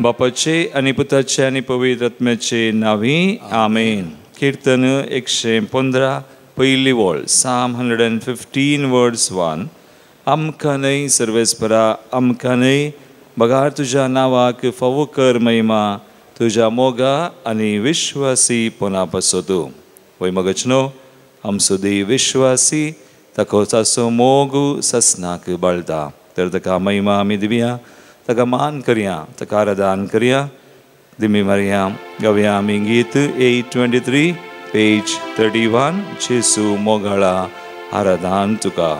बापाचे आनी पुताचे आनी पवित्र आत्म्याचे नांवी आमेन. कीर्तन 115 पयली वळ, Psalm 115 वर्स 1. आमकां न्हय सर्वेस्परा, आमकां न्हय बगार तुज्या नांवाक फावो कर महिमा, तुज्या मोगा आनी विश्वासीपणा पासत. वय मगच न्हू आमचो देव विश्वासी, ताका ताचो मोग ससनाक बाळटा. तर ताका महिमा आमी दिवया, ताका मान करया, ताका आराधन करया. दिमी मारया गावया आमी गीत 823 पेज 31. जेसू मोगाळा आराधन तुका.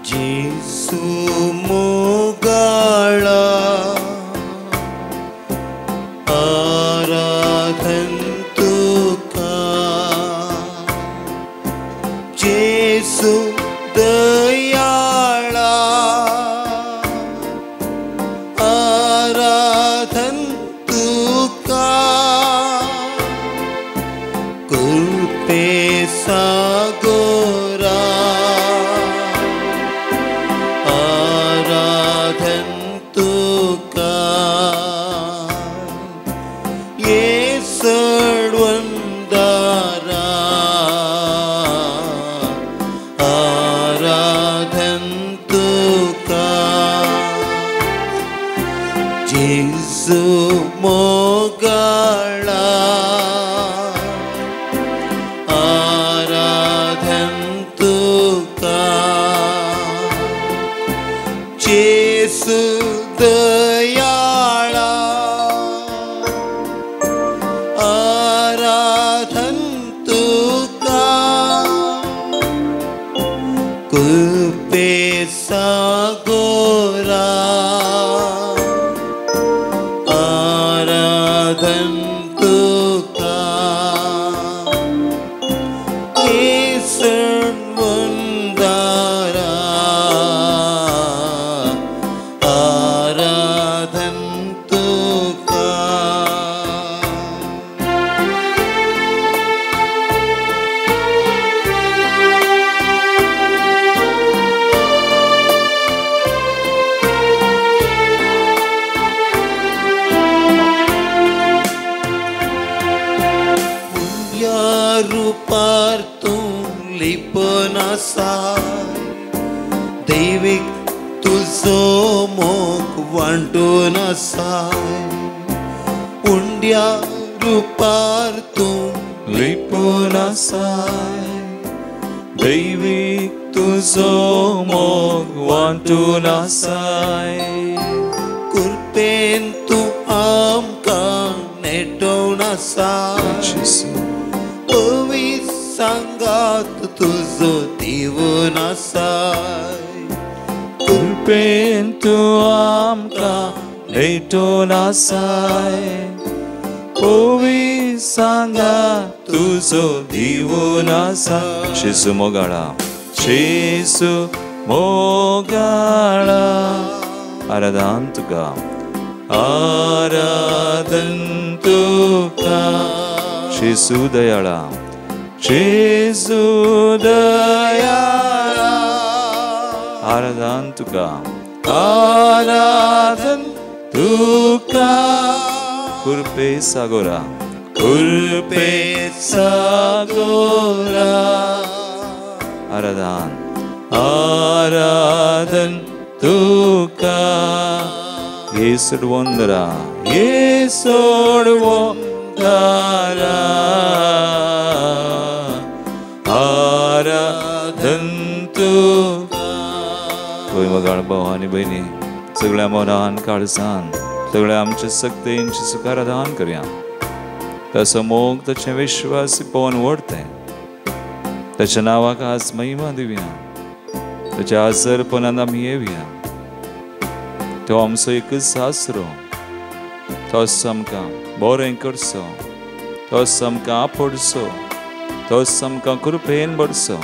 जेसू मोगाळा आराधन तुका, जेसू दयाळा आराधन तुका, कृपे सागोरा आराधन तुका, ये सडवंदारा आराधन तुका, जेसू मोगाळा आराधन तुका, जेसू दयाळा आराधन तुका, कृपे सागोरा आराधन तुका, ये सणवंदारा आराधन तुका. रुपार तूं लिपन आसाय, दैवीक तुजो मोग वांटून आसाय. उंड्या रुपार तूं लिपून आसाय, दैवीक तुजो मोग वांटून आसाय. कृपेन तूं आमकां नेटोवन आसाय, पवित्र सांगात तुजो दिवन आसाय. कृपेन तूं आमकां नेटोवन आसाय, पवित्र सांगात तुजो दिवन आसाय. जेसू मोगाळा, जेसू मोगाळा आराधन तुका, आराधन तुका. जेसू दयाळा, जेसू दयाळा आराधन तुका, आराधन तुका. कृपे सागोरा, कृपे सागोरा आराधन, आराधन तुका. येसोड वंदरा, येसोड वंदरा आराधन तुका. होय मगाळ भाव आनी भयणी, सगळ्या मनान काळजान सगळ्या आमच्या सक्तेंची सुखाराधान करया. ताचो मोग ताचें विश्वासी पवन व्हडतें, ताच्या नांवाक आज महिमा दिवया, ताच्या आसरपणान आमी येवया. तो आमचो एकच आसरो, तोच आमकां बरें करचो, तोच आमकां आपोडचो, तोच आमकां कृपेन भरचो.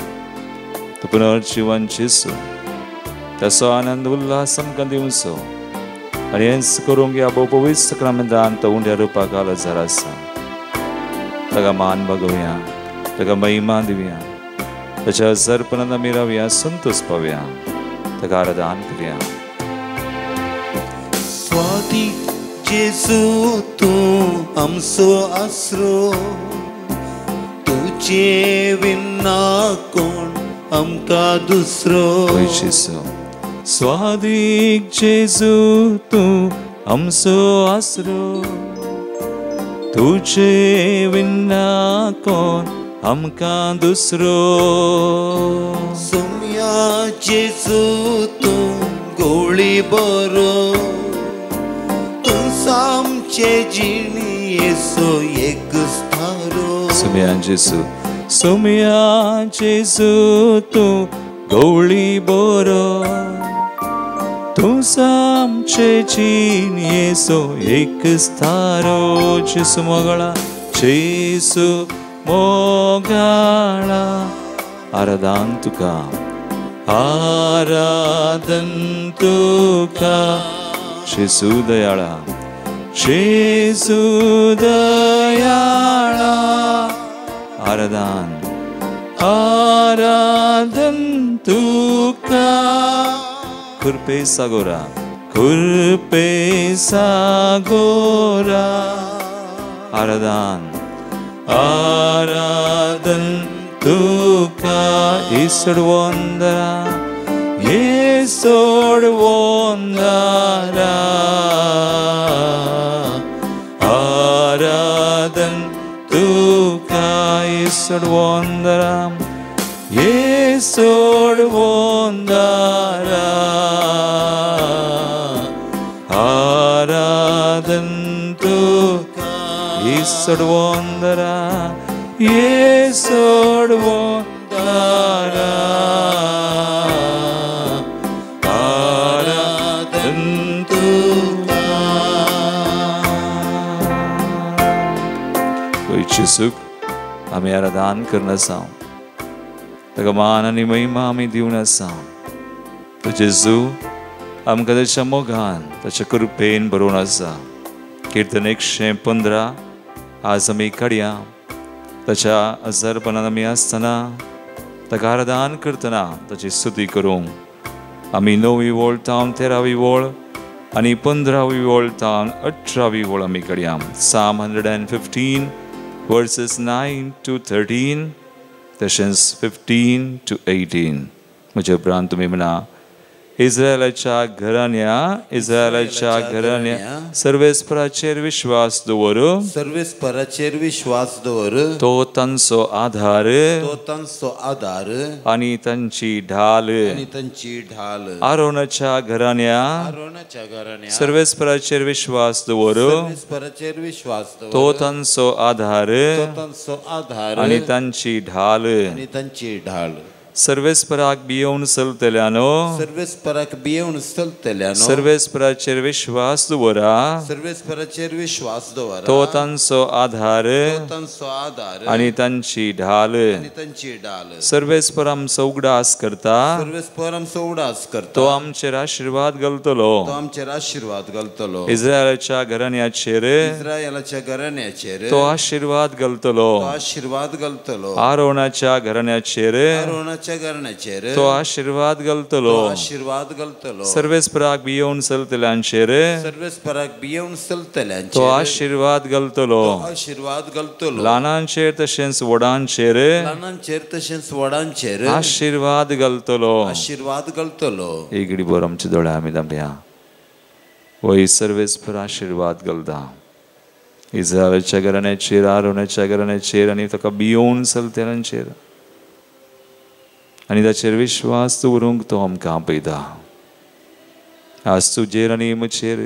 तो पुनर्जिवन जेसू, ताचो आनंद उल्हास आमकां दिवचो. आनी हेंच करूंक ह्या भोव पवित्र सक्रामेंतान तो उंड्या रुपाक आलाजार आसा. ताका मान बागोवया, ताका महिमा दिवया, ताच्या आजारपणान आमी रावया, संतोष पावया. ताका आराधन करया. स्वाती जेजू तूं आमचो आसरो, तुजे विना कोण आमकां दुसरो. स्वादीक जेजू तूं आमचो आसरो, तुजे विना कोण आमकां दुसरो. सोम्या जेजू तूं गोळी बरो, तूं आमचे जिणेचो एक स्थारो. सोम्या जेजू, सोम्या जेजू तूं गोळी बरो, तूं आमचे जिणेचो एक स्थारो. जेजू मोगळा, जेजू मोगाळा, आराधन तुका, आराधन तुका. जेजू दयाळा, जेजू दयाळा, आराधन, आराधन तुका. कृपे सागोरा, कृपे सागोरा, आराधन, आराधन तुका. येसोड वंदरा, येसोड वंदरा, आराधन तुका. येसोड वंदरा, येसोड वंदरा, आराधन तुका. येसोड वंदरा, येसोड वंदरा, आराधन तुका. जेजूक आमी आराधन करना आसा, ताका मान आनी महिमा आमी दिवन आसा. तो जेजू आमकां ताच्या मोगान, ताच्या कृपेन बरोवन आसा. किर्तन 115 आज आमी काडया. ताच्या आजारपणान आमी आसतना ताका आराधन करतना ताची स्तुती करूंक आमी 9वी वळ तावन 13वी वळ आनी 15वी वळ तावन 18वी वळ आमी काडया. Psalm 115 verses 9 to 13 तशेंच 15 to 18. म्हज्या उपरांत तुमी म्हणा, इस्रायलाच्या घराण्या, इस्रायलाच्या घराण्या, सर्वेस्पराचेर विश्वास दवर, सर्वेस्पराचेर विश्वास दवर, तो तांचो आधार, तो तांचो आधार, आनी तांची ढाल, आनी तांची ढाल. आरोनाच्या घराण्या, आरोनाच्या घराण्या, सर्वेस्पराचेर विश्वास दवर, सर्वेस्पराचेर विश्वास दवर, तो तांचो आधार, तो तांचो आधार, आनी तांची ढाल, आनी तांची ढाल. सर्वेस्पराक भियोवन चलतल्यानो, सर्वेस्पराक भियोवन चलतल्यानो, सर्वेस्पराचेर विश्वास दवरा, सर्वेस्पराचेर विश्वास दवरा, तो तांचो आधार, तो तांचो आधार, आनी तांची ढाल, आनी तांची ढाल. सर्वेस्पर आमचो उगडास करता, सर्वेस्पर आमचो उगडास करता, तो आमचेर आशिर्वाद घालतलो, तो आमचेर आशिर्वाद घालतलो. इस्रायलाच्या घराण्याचेर, इस्रायलाच्या घराण्याचेर, तो आशिर्वाद घालतलो, तो आशिर्वाद घालतलो. आरोनाच्या घराण्याचेर, आरोनाच्या घराण्याचेर, तो आशिर्वाद घालतलो, आशिर्वाद घालतलो. सर्वेस्पराक भियोवन चलतल्यांचेर, सर्वेस्पराक भियोवन चलतल्यांचेर, तो आशिर्वाद घालतलो, आशिर्वाद घालतलो. ल्हानांचेर तशेंच व्हडांचेर, ल्हानांचेर तशेंच व्हडांचेर, आशिर्वाद घालतलो, आशिर्वाद घालतलो. एक घडी भर आमचे दोळे आमी धांपया. वय सर्वेस्पर आशिर्वाद घालता इस्रायलाच्या घराण्याचेर, आरोनाच्या घराण्याचेर, आनी ताका भियोवन चलतल्यांचेर, आनी ताचेर विश्वास दवरूंक तो आमकां आपयता. आज तुजेर आनी म्हजेर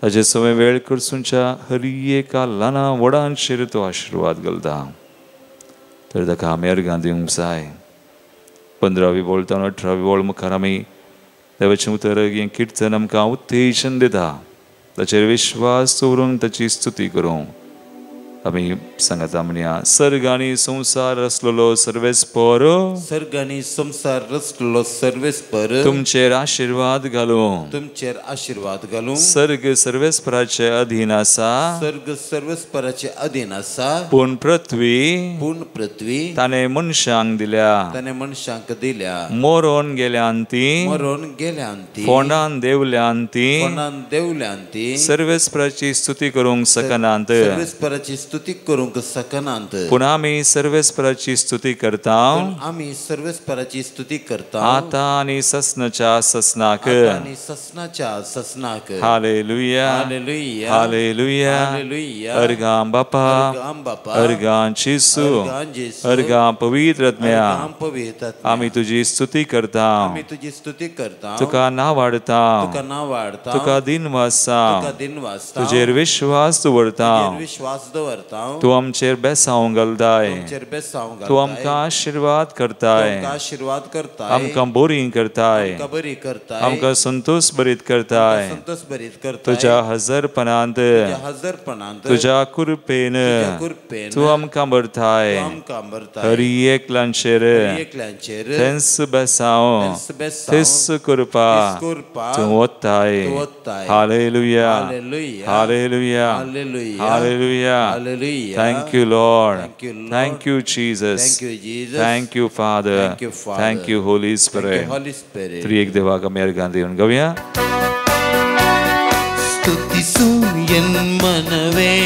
ताचे सगळे वेळ करसूनच्या हर एका ल्हाना व्हडांचेर तो आशिर्वाद घालता. तर ताका आमी अर्गां दिवंक जाय. 15वी वळ तावन 18वी वळ मुखार आमी देवाचें उतर हें किर्तन आमकां उत्तेजन दिता. ताचेर विश्वास दवरून ताची स्तुती करूंक. आमी सांगाता म्हणया, सर्ग आनी संवसार रचलेलो सर्वेस्पर, सर्ग आनी संवसार रचलेलो सर्वेस्पर, तुमचेर आशिर्वाद घालूं, तुमचेर आशिर्वाद घालूं. सर्ग सर्वेस्पराचे अधीन आसा, सर्ग सर्वेस्पराचे अधीन आसा, पूण पृथ्वी, पूण पृथ्वी ताणें मनशांक दिल्या, ताणें मनशांक दिल्या. मरोन गेल्यान ती, मरोन गेल्यान ती, फोंडान देवल्यान ती, फोंडान देवल्यान ती, सर्वेस्पराची स्तुती करूंक शकनात, सर्वेस्पराची स्तुती करूंक शकनात. पूण आमी सर्वेस्पराची स्तुती करता, आमी सर्वेस्पराची स्तुती करता, आतां आनी ससनाच्या ससनाक, आनी ससनाच्या ससनाक. Hallelujah, hallelujah, hallelujah, hallelujah. अर्गां बापा, अर्गां बापा, अर्गां जेसू, अर्गां पवित्र आत्म्या, आमी तुजी स्तुती करता, आमी तुजी स्तुती करता, तुका नावाडता, तुका नावाडता, तुका दिनवासता, तुका दिनवासता, तुजेर विश्वास दवरता, विश्वास दवरता, तूं आमचेर बेसांव घालताय, तूं आमकां आशिर्वाद करताय, आशिर्वाद करताय, आमकां बरी करताय, बरी करताय, आमकां संतोष भरीत करताय, संतोष भरीत करताय. तुज्या हजरपणांत, हजरपणांत, तुज्या कृपेन तूं आमकां भरताय, आमकां भरताय. हरी एकल्यांचेर, एकल्यांचेर तेंच बेसांव, तेंच कृपा तूं वताय. Hallelujah, hallelujah, hallelujah. Hallelujah. Thank you, Lord. Thank you, Lord. Thank you, Jesus. Thank you, Jesus. Thank you, Father. Thank you, Father. Thank you, Holy Spirit. Thank you, Holy Spirit. त्रिएक देवाक आमी अर्गां दिवन गावया. ಸ್ತುತಿಸು ಎನ್ಮನವೇ,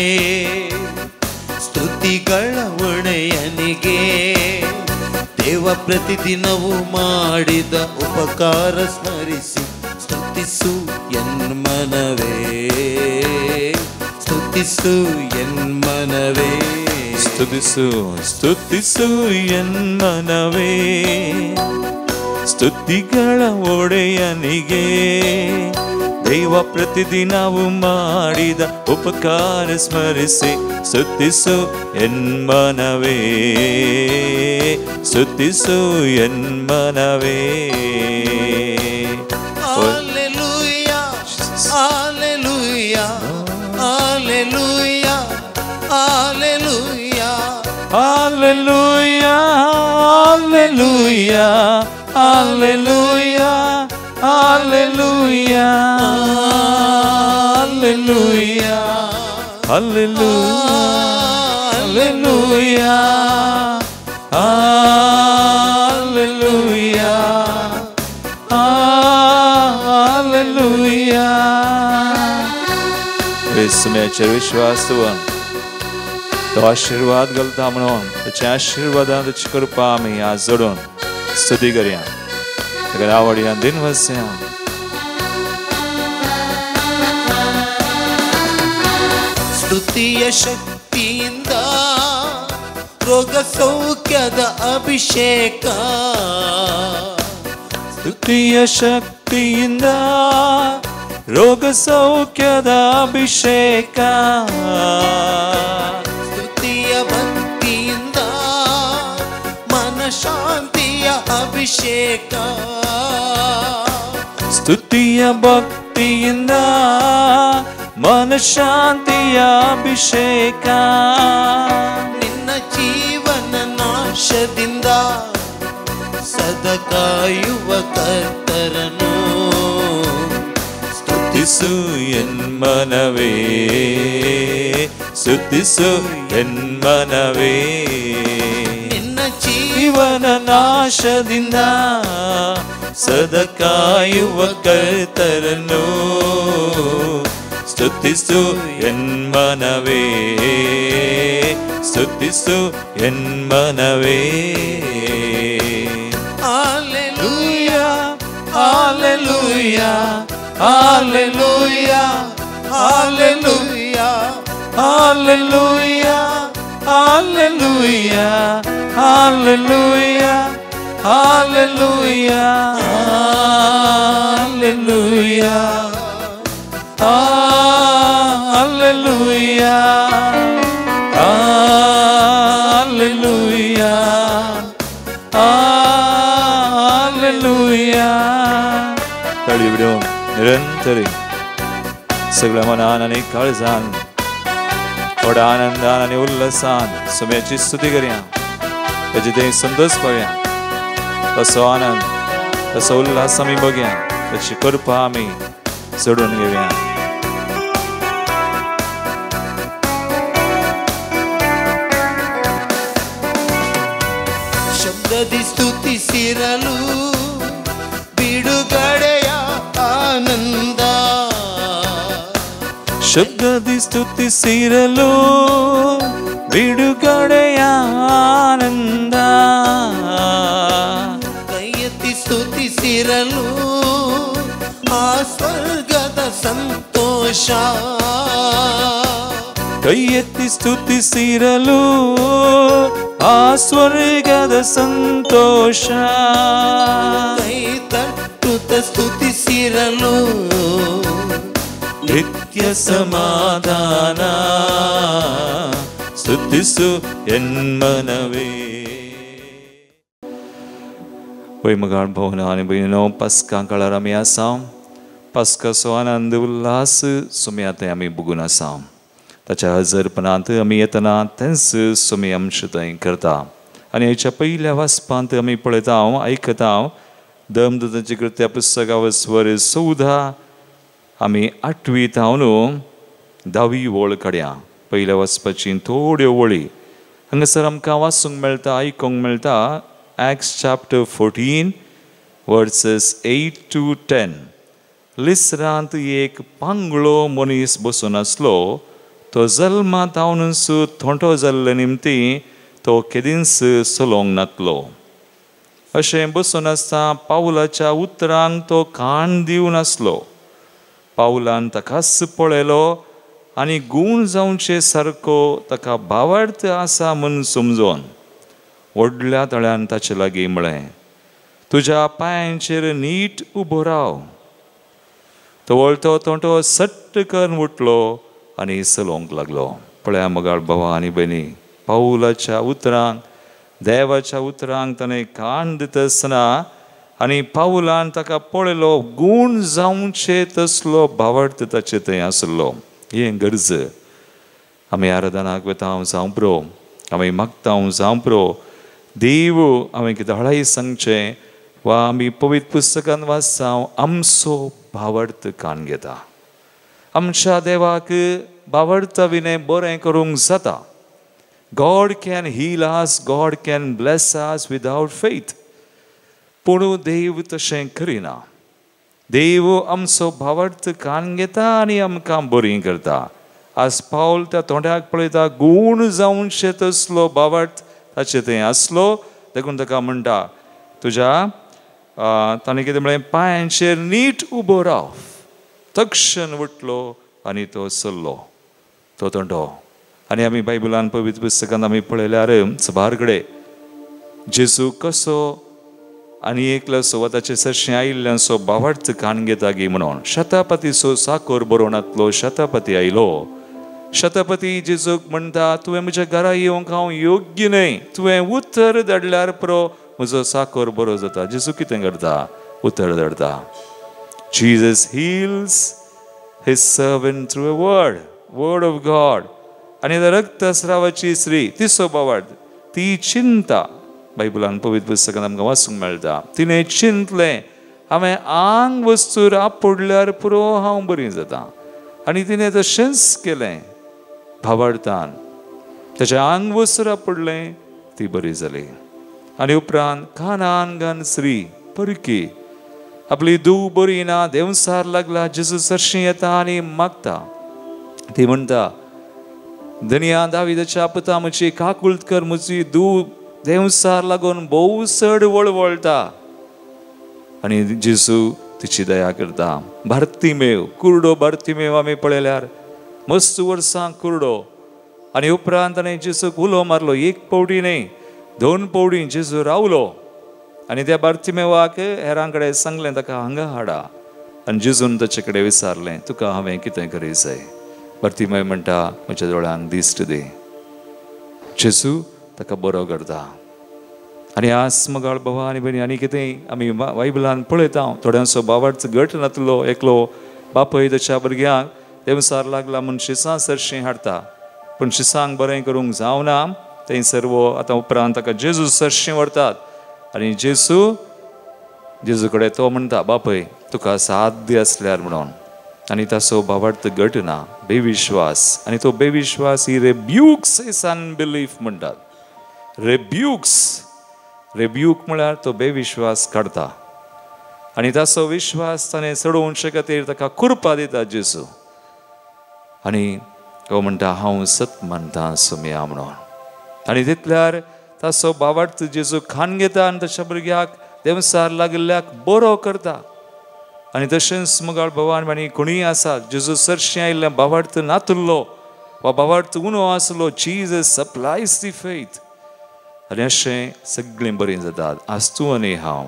ಸ್ತುತಿಗಳ ಒಡೆಯನಿಗೆ, ದೇವ ಪ್ರತಿದಿನವೂ ಮಾಡಿದ ಉಪಕಾರ ಸ್ಮರಿಸಿ ಸ್ತುತಿಸು ಎನ್ಮನವೇ, ಸ್ತುತಿಸು ಎನ್ಮನವೇ, ಸ್ತುತಿಸು, ಸ್ತುತಿಸು ಎನ್ಮನವೇ, ಸ್ತುತಿಗಳ ಒಡೆಯನಿಗೆ, ದೈವ ಪ್ರತಿದಿನವೂ ಮಾಡಿದ ಉಪಕಾರ ಸ್ಮರಿಸಿ ಸ್ತುತಿಸು ಎನ್ಮನವೇ, ಸ್ತುತಿಸು ಎನ್ಮನವೇ. Hallelujah, hallelujah, hallelujah, hallelujah, hallelujah, hallelujah, hallelujah, hallelujah, hallelujah, hallelujah, hallelujah, hallelujah. विस्मयाचेर विश्वास दवर, तो आशिर्वाद घालता म्हणून ताच्या आशिर्वादान ताची कृपा आमी आज जोडून स्तुती करया, ताका आवडया, दिनवासया. ಸ್ತುತಿಯ ಶಕ್ತಿಯಿಂದ ರೋಗ ಸೌಖ್ಯದ ಅಭಿಷೇಕ, ಸ್ತುತಿಯ ಶಕ್ತಿಯಿಂದ ರೋಗ ಸೌಖ್ಯದ ಅಭಿಷೇಕ, ಸ್ತುತಿಯ ಭಕ್ತಿಯಿಂದ ಮನಶಾಂತಿಯ ಅಭಿಷೇಕ, ಸ್ತುತಿಯ ಭಕ್ತಿಯಿಂದ ಮನಶಾಂತಿಯ ಅಭಿಷೇಕ, ನಿನ್ನ ಜೀವನ ನಾಶದಿಂದ ಸದಕಾಯುವ ಕರ್ತರನು ಸ್ತುತಿಸು ಎನ್ಮನವೇ, ಸ್ತುತಿಸು ಎನ್ಮನವೇ, ನಿನ್ನ ಜೀವನ ನಾಶದಿಂದ ಸದಕಾಯುವ ಕರ್ತರನು ಸ್ತುತಿಸು ಎನ್ಮನವೇ, ಸ್ತುತಿಸು ಎನ್ಮನವೇ. Hallelujah, hallelujah, hallelujah, hallelujah, hallelujah, hallelujah, hallelujah, hallelujah, hallelujah, hallelujah, hallelujah, hallelujah. ताळी उडोवन निरंतरी सगळ्या मनान आनी काळजान व्हडा आनंदान आनी उल्हासान सोम्याची स्तुती करया, ताचे थंय संतोश पावया. तसो आनंद तसो उल्हास आमी बघया, ताची कृपा आमी चडून घेवया. ಶಬ್ದದಿ ಸ್ತುತಿಸಿರಲು ಬಿಡುಗಡೆಯ ಆನಂದ, ಶಬ್ದದಿ ಸ್ತುತಿಸಿರಲು ಬಿಡುಗಡೆಯ ಆನಂದ, ಕೈಯೆತ್ತಿ ಸ್ತುತಿಸಿರಲು ಆ ಸ್ವರ್ಗದ ಸಂತೋಷ, ಕೈಯೆತ್ತಿ ಸ್ತುತಿಸಿರಲು ಆ ಸ್ವರ್ಗದ ಸಂತೋಷ, ಕೈ ತಟ್ಟುತ್ತ ಸ್ತುತಿಸಿರಲು ನಿತ್ಯ ಸಮಾಧಾನ. ಸ್ತುತಿಸು ಎನ್ಮನವೇ. पळय मगाळ भोवना आनी भयणीनो, पास्का काळार आमी आसा. पास्काचो आनंद उल्हास सोम्या थंय आमी भोगून आसा. ताच्या हजरपणांत आमी येतना तेंच सोमी आमचे थंय करता. आनी हेच्या पयल्या वाचपांत आमी पळयता, आयकता धर्मदूतांची कृत्या पुस्तका स्वर 14 आमी 8वी थावन 10वी वळ काडया. पयल्या वाचपाची थोड्यो वळी हांगासर आमकां वाचूंक मेळटा, आयकूंक मेळटा. Acts chapter 14 verses 8 to 10. लिसरांत एक पांगळो मनीस बसून आसलो. तो जल्मा थावनूच थोंटो जाल्ले निमती तो केदींच चलोवंक नातलो. अशें बसून आसता पावलाच्या उतरांक तो कान दिवन आसलो. पावलान ताकाच पळयलो आनी गूण जावचे सारको ताका भावार्थ आसा म्हूण समजोन व्हडल्या तळ्यान ताचे लागीं म्हळें, तुज्या पांयांचेर नीट उबो राव. तो वळतो तोंटो सट्ट करून उठलो आनी चलोवंक लागलो. पळया मगाळ भावा आनी भयणी, पावलाच्या उतरांक देवाच्या उतरांक ताणें कान दिता आसतना आनी पावलान ताका पळयलो, गूण जावचे तसलो भावार्थ ताचे थंय आसलो. हें गरज. आमी आराधनाक वता जावं पुरो, आमी मागता जावं पुरो, देव हांवें कितें हळाय सांगचें वा आमी पवित्र पुस्तकान वाचता, आमचो भावार्थ कान घेता. आमच्या देवाक भावार्था विणें बरें करूंक जाता. God can heal us, God can bless us without faith. पूण देव तशें करिना. देव आमचो भावार्थ कान घेता आनी आमकां बरी करता. आज पावल त्या तोंडाक पळयता, गूण जावचे तसलो भावार्थ ताचे थंय आसलो. देखून ताका म्हणटा, तुज्या ताणें कितें म्हळें, पांयांचेर नीट उबो राव. तक्षण उठलो आनी तो चल्लो, तो तोंडो. आनी आमी बायबलान पवित्र पुस्तकान आमी पळयल्यार सबार कडेन जेजू कसो आनी एकलो वा ताचे सरशें आयिल्ल्यांचो भावार्थ कान घेता गी म्हणून. शतापतीचो साकोर बरोवनातलो शतापती आयलो. शतपती जेजूक म्हणटा, तुवें म्हज्या घरा येवंक हांव योग्य न्हय, तुवें उतर धाडल्यार पुरो म्हजो साकोर बरो जाता. जेजू कितें करता? उतर धाडता. Jesus heals his servant through a word, word of God. आनी रक्तस्रावाची स्त्री, तिचो भावार्थ, ती चिंता बायबलान पवित्र पुस्तकान आमकां वाचूंक मेळटा. तिणें चिंतलें, हांवें आंग वस्तूर आपुडल्यार पुरो हांव बरी जाता. आनी तिणें तशेंच केलें. भावार्थान ताचें आंग वस्तूर आपुडलें, ती बरी जाली. आनी उपरांत कानान स्त्री परकी आपली धूव बरी ना, देंवसार लागला. जेजू सरशीं येता आनी मागता. ती म्हणटा, धनया दाविदाच्या पुता, म्हजी काकुळट कर, म्हजी धूव देंवसार लागून भोव चड वळवळटा. आनी जेजू तिची दया करता. बार्तिमेव, कुरडो बार्तिमेव आमी पळयल्यार मस्त वर्सां कुरडो. आनी उपरांत ताणें जेजूक उलो मारलो, एक पावटी न्हय 2 पावटी जेजू रावलो. आनी त्या बार्तिमेवाक हेरां कडेन सांगलें, ताका हांगा हाडा. आनी जेजून ताचे कडेन विचारलें, तुका हांवें कितें करीत जाय? बार्तिमेव म्हणटा, म्हज्या दोळ्यांक दिश्ट दी. जेजू ताका बरो करता. आनी आज मगाळ भावा आनी भयणी, आनी कितें आमी बायबलान पळयता, थोड्यांचो भावार्थ घट नातलो. एकलो बापूय ताच्या भुरग्यांक देंवसार लागला म्हूण शिसां सरशीं हाडटा, पूण शिसांक बरें करूंक जावना. थंयसर वो आतां उपरांत ताका जेजू सरशीं व्हरतात आनी जेजू कडेन तो म्हणटा, बापय तुका साध्य आसल्यार म्हणून. आनी ताचो भावार्थ घट ना, बेविश्वास. आनी तो बेविश्वास ही रेब्युक्स his unbelief म्हणटात. रेब्युक्स, रेब्यूक म्हळ्यार तो बेविश्वास काडटा आनी ताचो विश्वास ताणें चडोवचे खातीर ताका कुरपा दिता जेजू. आनी तो म्हणटा हांव सत मानता सोमया म्हणून. आनी तितल्यार ताचो भावार्थ जेजू खान घेता आनी ताच्या भुरग्याक देंवसार लागिल्ल्याक बरो करता. आनी तशेंच मुगाळ भवान आनी कोणीय आसा जेजू सरशीं आयिल्ल्या भावार्थ नातुल्लो वा भावार्थ उणो आसलो, जीजस सप्लायज दी फेथ. आनी अशें सगळीं बरीं जातात. आज तूं आनी हांव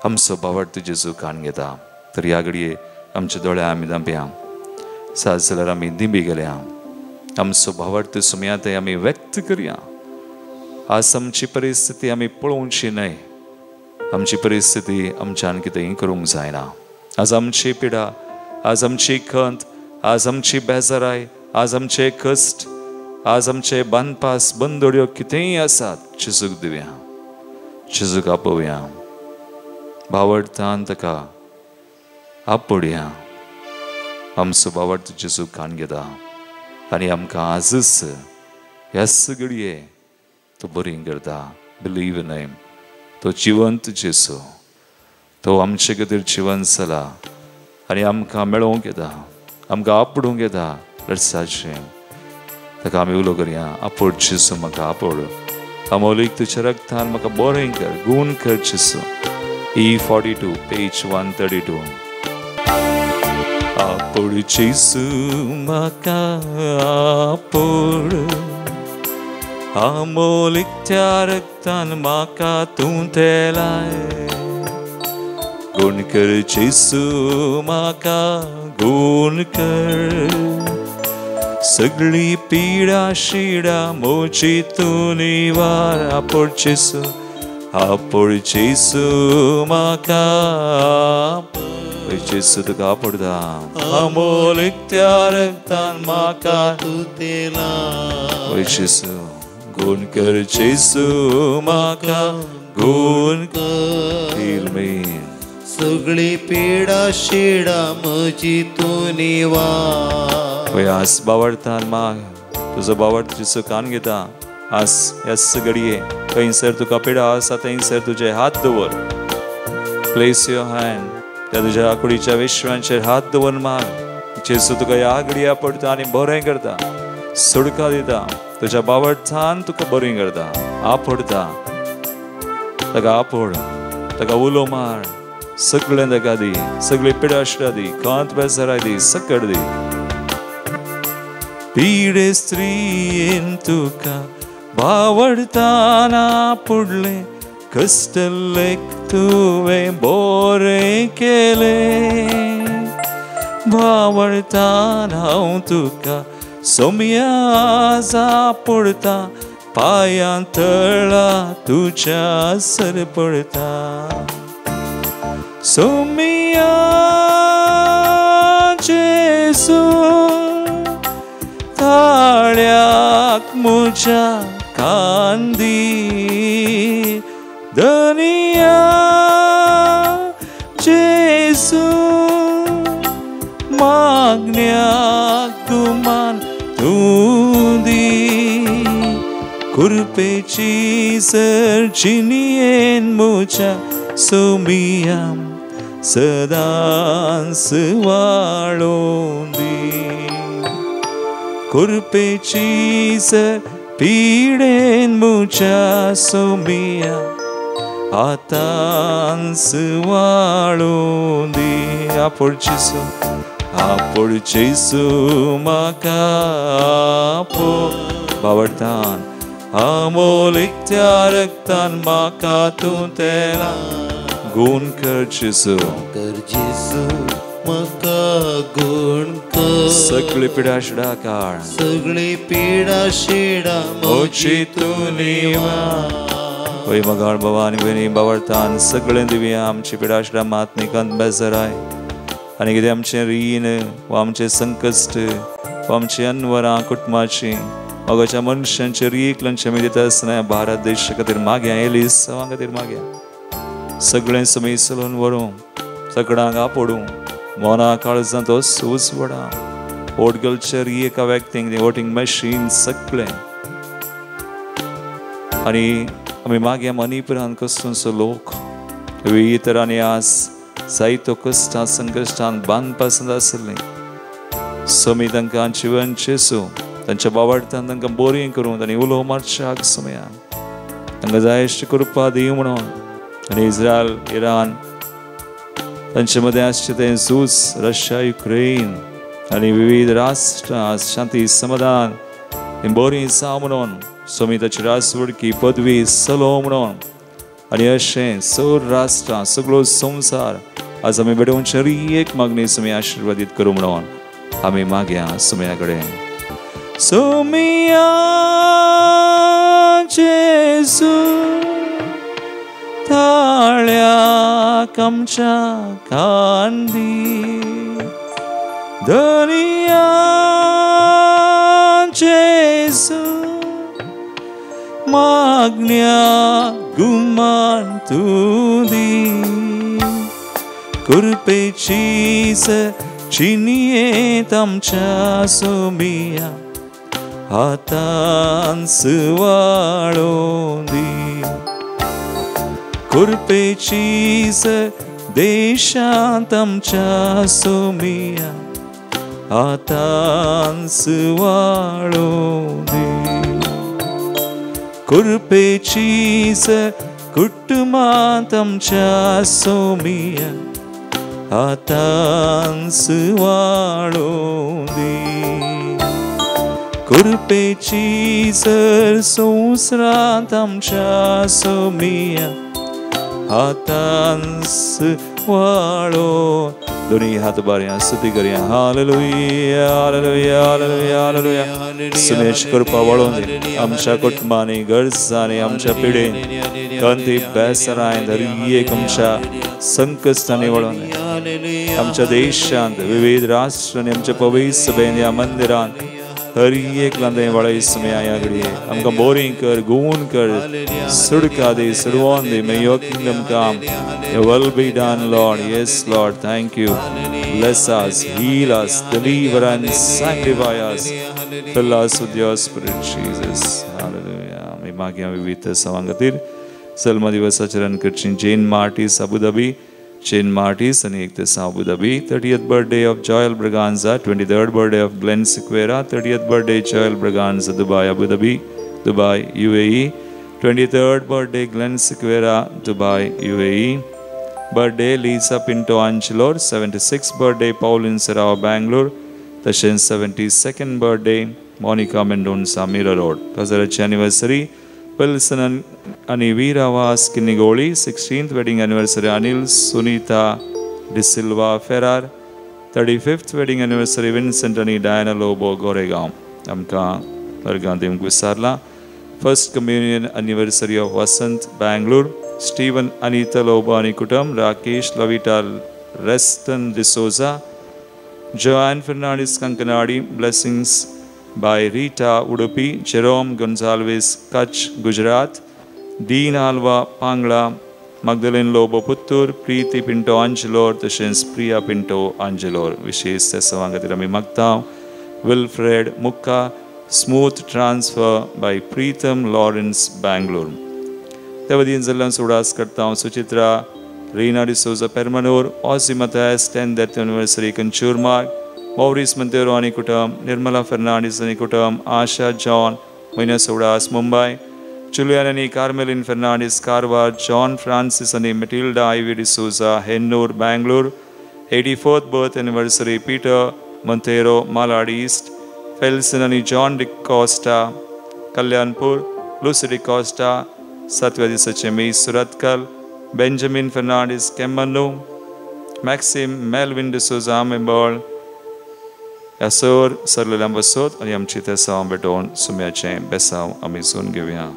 आमचो भावार्थ जेजू कान घेता. तर ह्या घडये आमच्या दोळ्या आमी धांपया, साज जाल्यार आमी दिंबी गेल्या, आमचो भावार्थ सुमया ते आमी व्यक्त करया. आज आमची परिस्थिती आमी पळोवची न्हय, आमची परिस्थिती आमच्यान कितेंय करूंक जायना. आज आमची पिडा, आज आमची खंत, आज आमची बेजाराय, आज आमचे कश्ट, आज आमचे बांदपास बंदोड्यो कितेंय आसात, जेजूक दिवया, जेजूक आपोवया, भावार्थान ताका आपोवया. आमचो भावार्थ जेजूक कान घेता आनी आमकां आजच ह्याच घडये तो बरी करता. Believe in him. तो जिवंत जेजू, तो आमचे खातीर जिवंत जाला आनी आमकां मेळोवंक येता, आमकां आपडूंक येता. रडसाचें ताका आमी उलो करया, आपोड जेजू, म्हाका आपोड, अमोलीक तुज्या रगतान म्हाका बरें कर, गूण कर जेजू. E42 page 132. आपोड जेजू म्हाका आपोड, अमोलीक त्या रगतान म्हाका तूं तेलाय, गुण कर जेजू म्हाका गुण कर, सगळी पिडा शिडा मोची तूं निवार. आपोड जेजू, आपोड जेजू म्हाका, जेजू तुका आपोडता, अमोलीक त्या रगतान म्हाका तूं तेलाय, जेजू गुण कर जेजू म्हाका गुण कर, सगळी पिडा शिडा म्हजी तूं निवार. आज बावडतान माग, तुजो बावडत जेजू कान घेता. आज ह्याच घडये खंयसर तुका पिडा आसा थंयसर तुजे हात दवर, प्लेस your hand, त्या तुज्या कुडीच्या विश्वांचेर हात दवर माग. जेजू तुका ह्या घडये पडटा आनी बरें करता, सुडका दिता, तुज्या बावडतान तुका बरें करता. आपोडता ताका, आपोड ताका, उलो मार, सगळें ताका दी, सगळी पिडा शिडा दी, कांत बेजाराय दी, सकट दी. पिडे स्त्रियेन तुका बावडताना पुडलें, कश्टलेक तुवें बोरें केलें, बावडतान हांव तुका सोमया आपोडता, पांयां तळा तुज्या सर पडता. सोमया जेजू ताळ्याक म्हज्या कांदी, धनिया जेजू मागण्याक गुमान तूं दी, कुरपेची सर्जिनियेन म्हज्या सोमिया सदांच वाळोवन दी, कुरपेची सर पिडेन म्हज्या सोमिया आतांच वाळोवन दी. आपोड जेजू, आपोड जेजू म्हाका आपोड, बावडतान अमोलीक त्या रगतान म्हाका तूं तेला, गुण कर जेजू, कर जेजू म्हाका गुण कर, सगळी पिडा शिडा काड, सगळी पिडा शिडा म्हजी तूं निवार. वय मगाळ बाबा आनी भयणी, बावडतान सगळें दिवया, आमची पिडा शिडा मात निकांत बेजाराय आनी कितें आमचें रीण वा आमचें संकश्ट वा आमची अनवरां कुटुंबाची मोगाच्या मनशांचेर एकल्याचे आमी दिता आसतना भारत देशा खातीर मागया, एलिसांवा खातीर मागया. सगळें समी चलोवन व्हरूं, सगळ्यांक आपोडूं, मना काळजांत तो सूज वडा. वोट घालचेर एका व्यक्तींक वोटींग मशीन सगळें. आनी आमी मागया मणिपुरान कसलो लोक विविध तरांनी आज जायतो कश्टां संकश्टान बांदपासंत आसलें. समी तांकां जिवन जेजू तांच्या बावडतान तांकां बोरीं करूं, तांणी उलो मारच्याक समयान तांकां जाय अशें कृपा दी म्हणून. आनी इस्रायल इराण तांचे मदें आसचें तें झूज, रशिया युक्रेन आनी विविध राष्ट्रां शांती समाधान बोरीं जावं म्हणून. समी ताची राजवडकी पदवी चलो म्हणून. आनी अशें सर राष्ट्रां सगळो संवसार आज आमी बेडोवचे एक मागणी समी आशिर्वादीत करूं म्हणून आमी मागया सुमया कडेन. सुमिया जेजू ताळ्याक आमच्या कांदी, धनिया जेजू मागण्या गुमान तूं दी, कृपेची चिनयेंत आमच्या सुमिया हातान सुवाळोवन दी, कृपेची देशांत आमच्या सुमिया हातान सुवाळोवन दी, कृपेची कुटुंबांत आमच्या सोमिया हातान सुवाळोवन दी, कृपेची सर संवसारांत आमच्या सोमिया हातान सुवाळो. दोन्ही हात बारया स्तुती करया. Hallelujah hallelujah hallelujah hallelujah. Sumesh कृपा वळोवन दी आमच्या कुटुंबांनी, गरजांनी, आमच्या पिडेन कंती बेसराय हर एक आमच्या संकश्टांनी वळोवन दी. आमच्या देशांत विविध राष्ट्रांनी आमच्या पवित्र सभेन ह्या मंदिरांत हर एक लांदे वळय सुमया ह्या घडये आमकां बोरीं कर, गुण कर, सुडका दी, सुडवोन दी. May your kingdom come, your will be done, Lord. Yes, Lord, thank you. Bless us, heal us, deliver and sanctify us. Fill us with your spirit, Jesus. Hallelujah. आमी मागया विविध सवां खातीर सल्मा दिवसाचरण करची Jane Martis Abu Dhabi, Jane Martis and Ekta Abu Dhabi, 30th birthday of Joel Braganza, 23rd birthday of Glenn Sequeira, 30th birthday Joel Braganza, Dubai, Abu Dhabi, Dubai, UAE, 23rd birthday Glenn Sequeira, Dubai, UAE, birthday Lisa Pinto Angelor, 76th birthday Pauline Serrao, Bangalore, Tashen 72nd birthday Monica Mendonça, Mira Road, Kazarachi anniversary Wilson ani Veeravas Kinnigoli, 16th wedding anniversary Anil Sunita De Silva Ferrar, 35th wedding anniversary Vincent ani Diana Lobo Goregaon. आमकां वर्गांत दिवंक विसरला. First communion anniversary of Vasant Bangalore, Steven Anita Lobo ani Kutum, Rakesh Lavita Reston D'Souza, Joanne Fernandes Kankanadi, blessings by Rita Udupi, Jerome Gonsalves Kutch, Gujarat, Dean Alva Pangla, Magdalene Lobo Puttur, Preeti Pinto Angelor, तशेंच प्रिया पिंटो आंजेलोर. विशेष त्या सवां खातीर आमी मागता. Wilfred Mukka, smooth transfer by Pritam Lawrence, Bangalore. त्या वतीन जाल्ल्यान सुडास करता हांव Suchitra Reena D'Souza Permanur, Ozzy Mathias 10th death anniversary Kanjurmarg, Maurice Monteiro आनी कुटुंब, निर्मला फर्नांडीस आनी कुटुंब, आशा जॉन मैना सोडास मुंबय, जुलियन आनी कार्मेलिन फर्नांडीस कारवार, जॉन फ्रांसीस आनी Matilda Ivy D'Souza Hennur Bangalore, 84th birth anniversary Peter Monteiro Malad East, Felson आनी जॉन डिकॉस्टा कल्याणपूर, लुसी डिकॉस्टा सातव्या दिसाचे मीस Surathkal, Benjamin Fernandes Kemmannu, Maxim Melvin D'Souza Membal. ह्या सर सरलेल्या बसोत आनी आमची तेसांव भेटोवन सुम्याचें बेसांव आमी सून घेवया.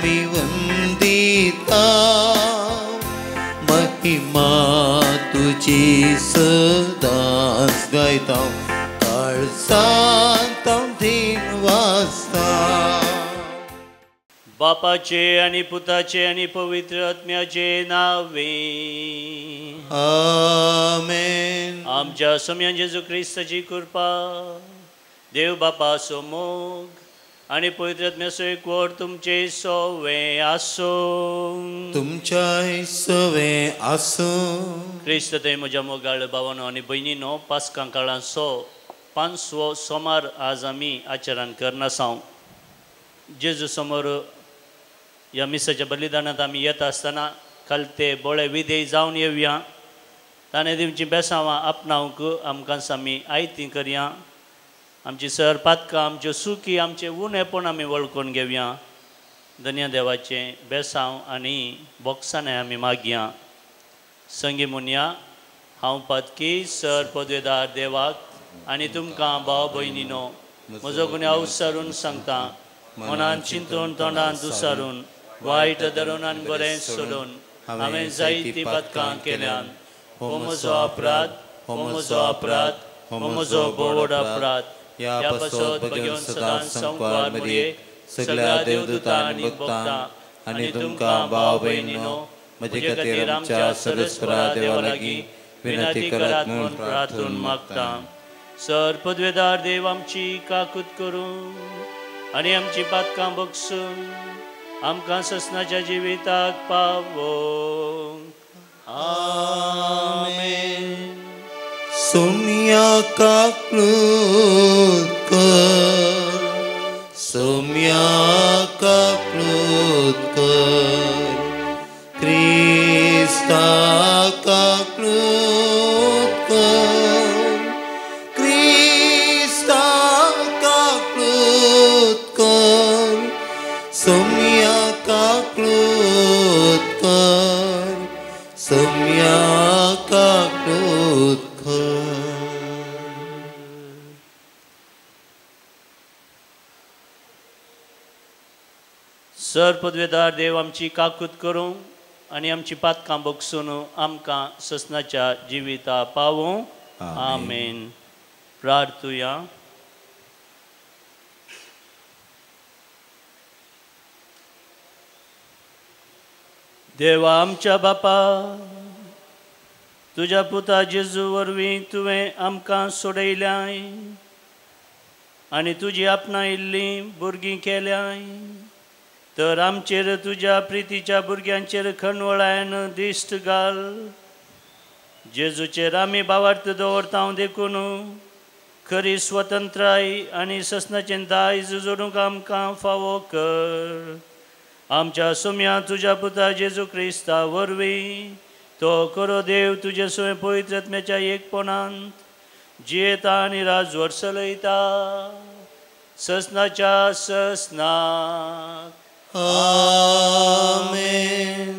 आमी वंदिता महिमा तुजी सदांच गायता काळजांत हांव धीन वाचता. बापाचे आनी पुताचे आनी पवित्र आत्म्याचे नावे आमेन. आमच्या सोम्या जेजू क्रिस्ताची कृपा, देव बापाचो मोग आनी पवित्र आत्म्याचो एकवट तुमचे सवे आसूं. तुमच्याय सवे आसूं. क्रिस्त थंय म्हज्या मोगाळ भावानो आनी भयणीनो, पास्कां काळाचो पांचवो सोमार आज आमी आचरण करनासांव. जेजू समोर ह्या मिसाच्या बलिदानांत आमी येता आसतना खालते बोळे विधेय जावन येवया. ताणें दिवची बेसांवां आपणावंक आमकां आमी आयती करया. आमची सर पातकां, आमच्यो सुकी, आमचें उणेपण आमी वळखून घेवया. धन्य देवाचें बेसांव आनी बोक्साणें आमी मागया. संगी म्हणया, हांव पातकी सर पदवेदार देवाक आनी तुमकां भाव भयणीनो म्हजो गुन्यांव सारून सांगता. मनान चिंतून तोंडान दुसारून वायट धरून आनी बरें सोडून हांवें जायतीं पातकां केल्यान. हो म्हजो अपराध, हो म्हजो अपराध, हो म्हजो भोव अपराध. ह्या पासत भगेवन सदांच संकवार मुरये सगळ्या देवदूतां आनी भक्तां आनी तुमकां भाव भयणीनो म्हजे खातीर आमच्या सर्वेस्परा देवा लागीं विनंती करात म्हूण प्रार्थून मागता. सर पदवेदार देव आमची काकूत करूं आनी आमची पातकां बगसून आमकां ससनाच्या जिविताक पावोवंक. आमेन. सोम्या काकूत कर, सोम्या काकूत कर, क्रिस्ता काकूत कर, क्रिस्ता काकूत कर, सोम्या काकूत कर, सोम्या काकूत कर. सर पदवेदार देव आमची काकूत करूं आनी आमची पातकां बगसून आमकां ससनाच्या जिविता पावूं. आमेन. प्रार्थुया. देवा आमच्या बापा, तुज्या पुता जेजू वरवीं तुवें आमकां सोडयल्याय आनी तुजी आपणायिल्लीं भुरगीं केल्याय. तर आमचेर तुज्या प्रितीच्या भुरग्यांचेर खणवळायन दिश्ट घाल. जेजूचेर आमी भावार्थ दवरता देखून खरी स्वतंत्राय आनी ससनाचें दायज जोडूंक आमकां फावो कर. आमच्या सोम्या तुज्या पुता जेजू क्रिस्ता वरवीं तो खरो देव तुजे सोय पवित्र आत्म्याच्या एकपणांत जियेता आनी राजवट चलयता ससनाच्या ससनाक. आमेन.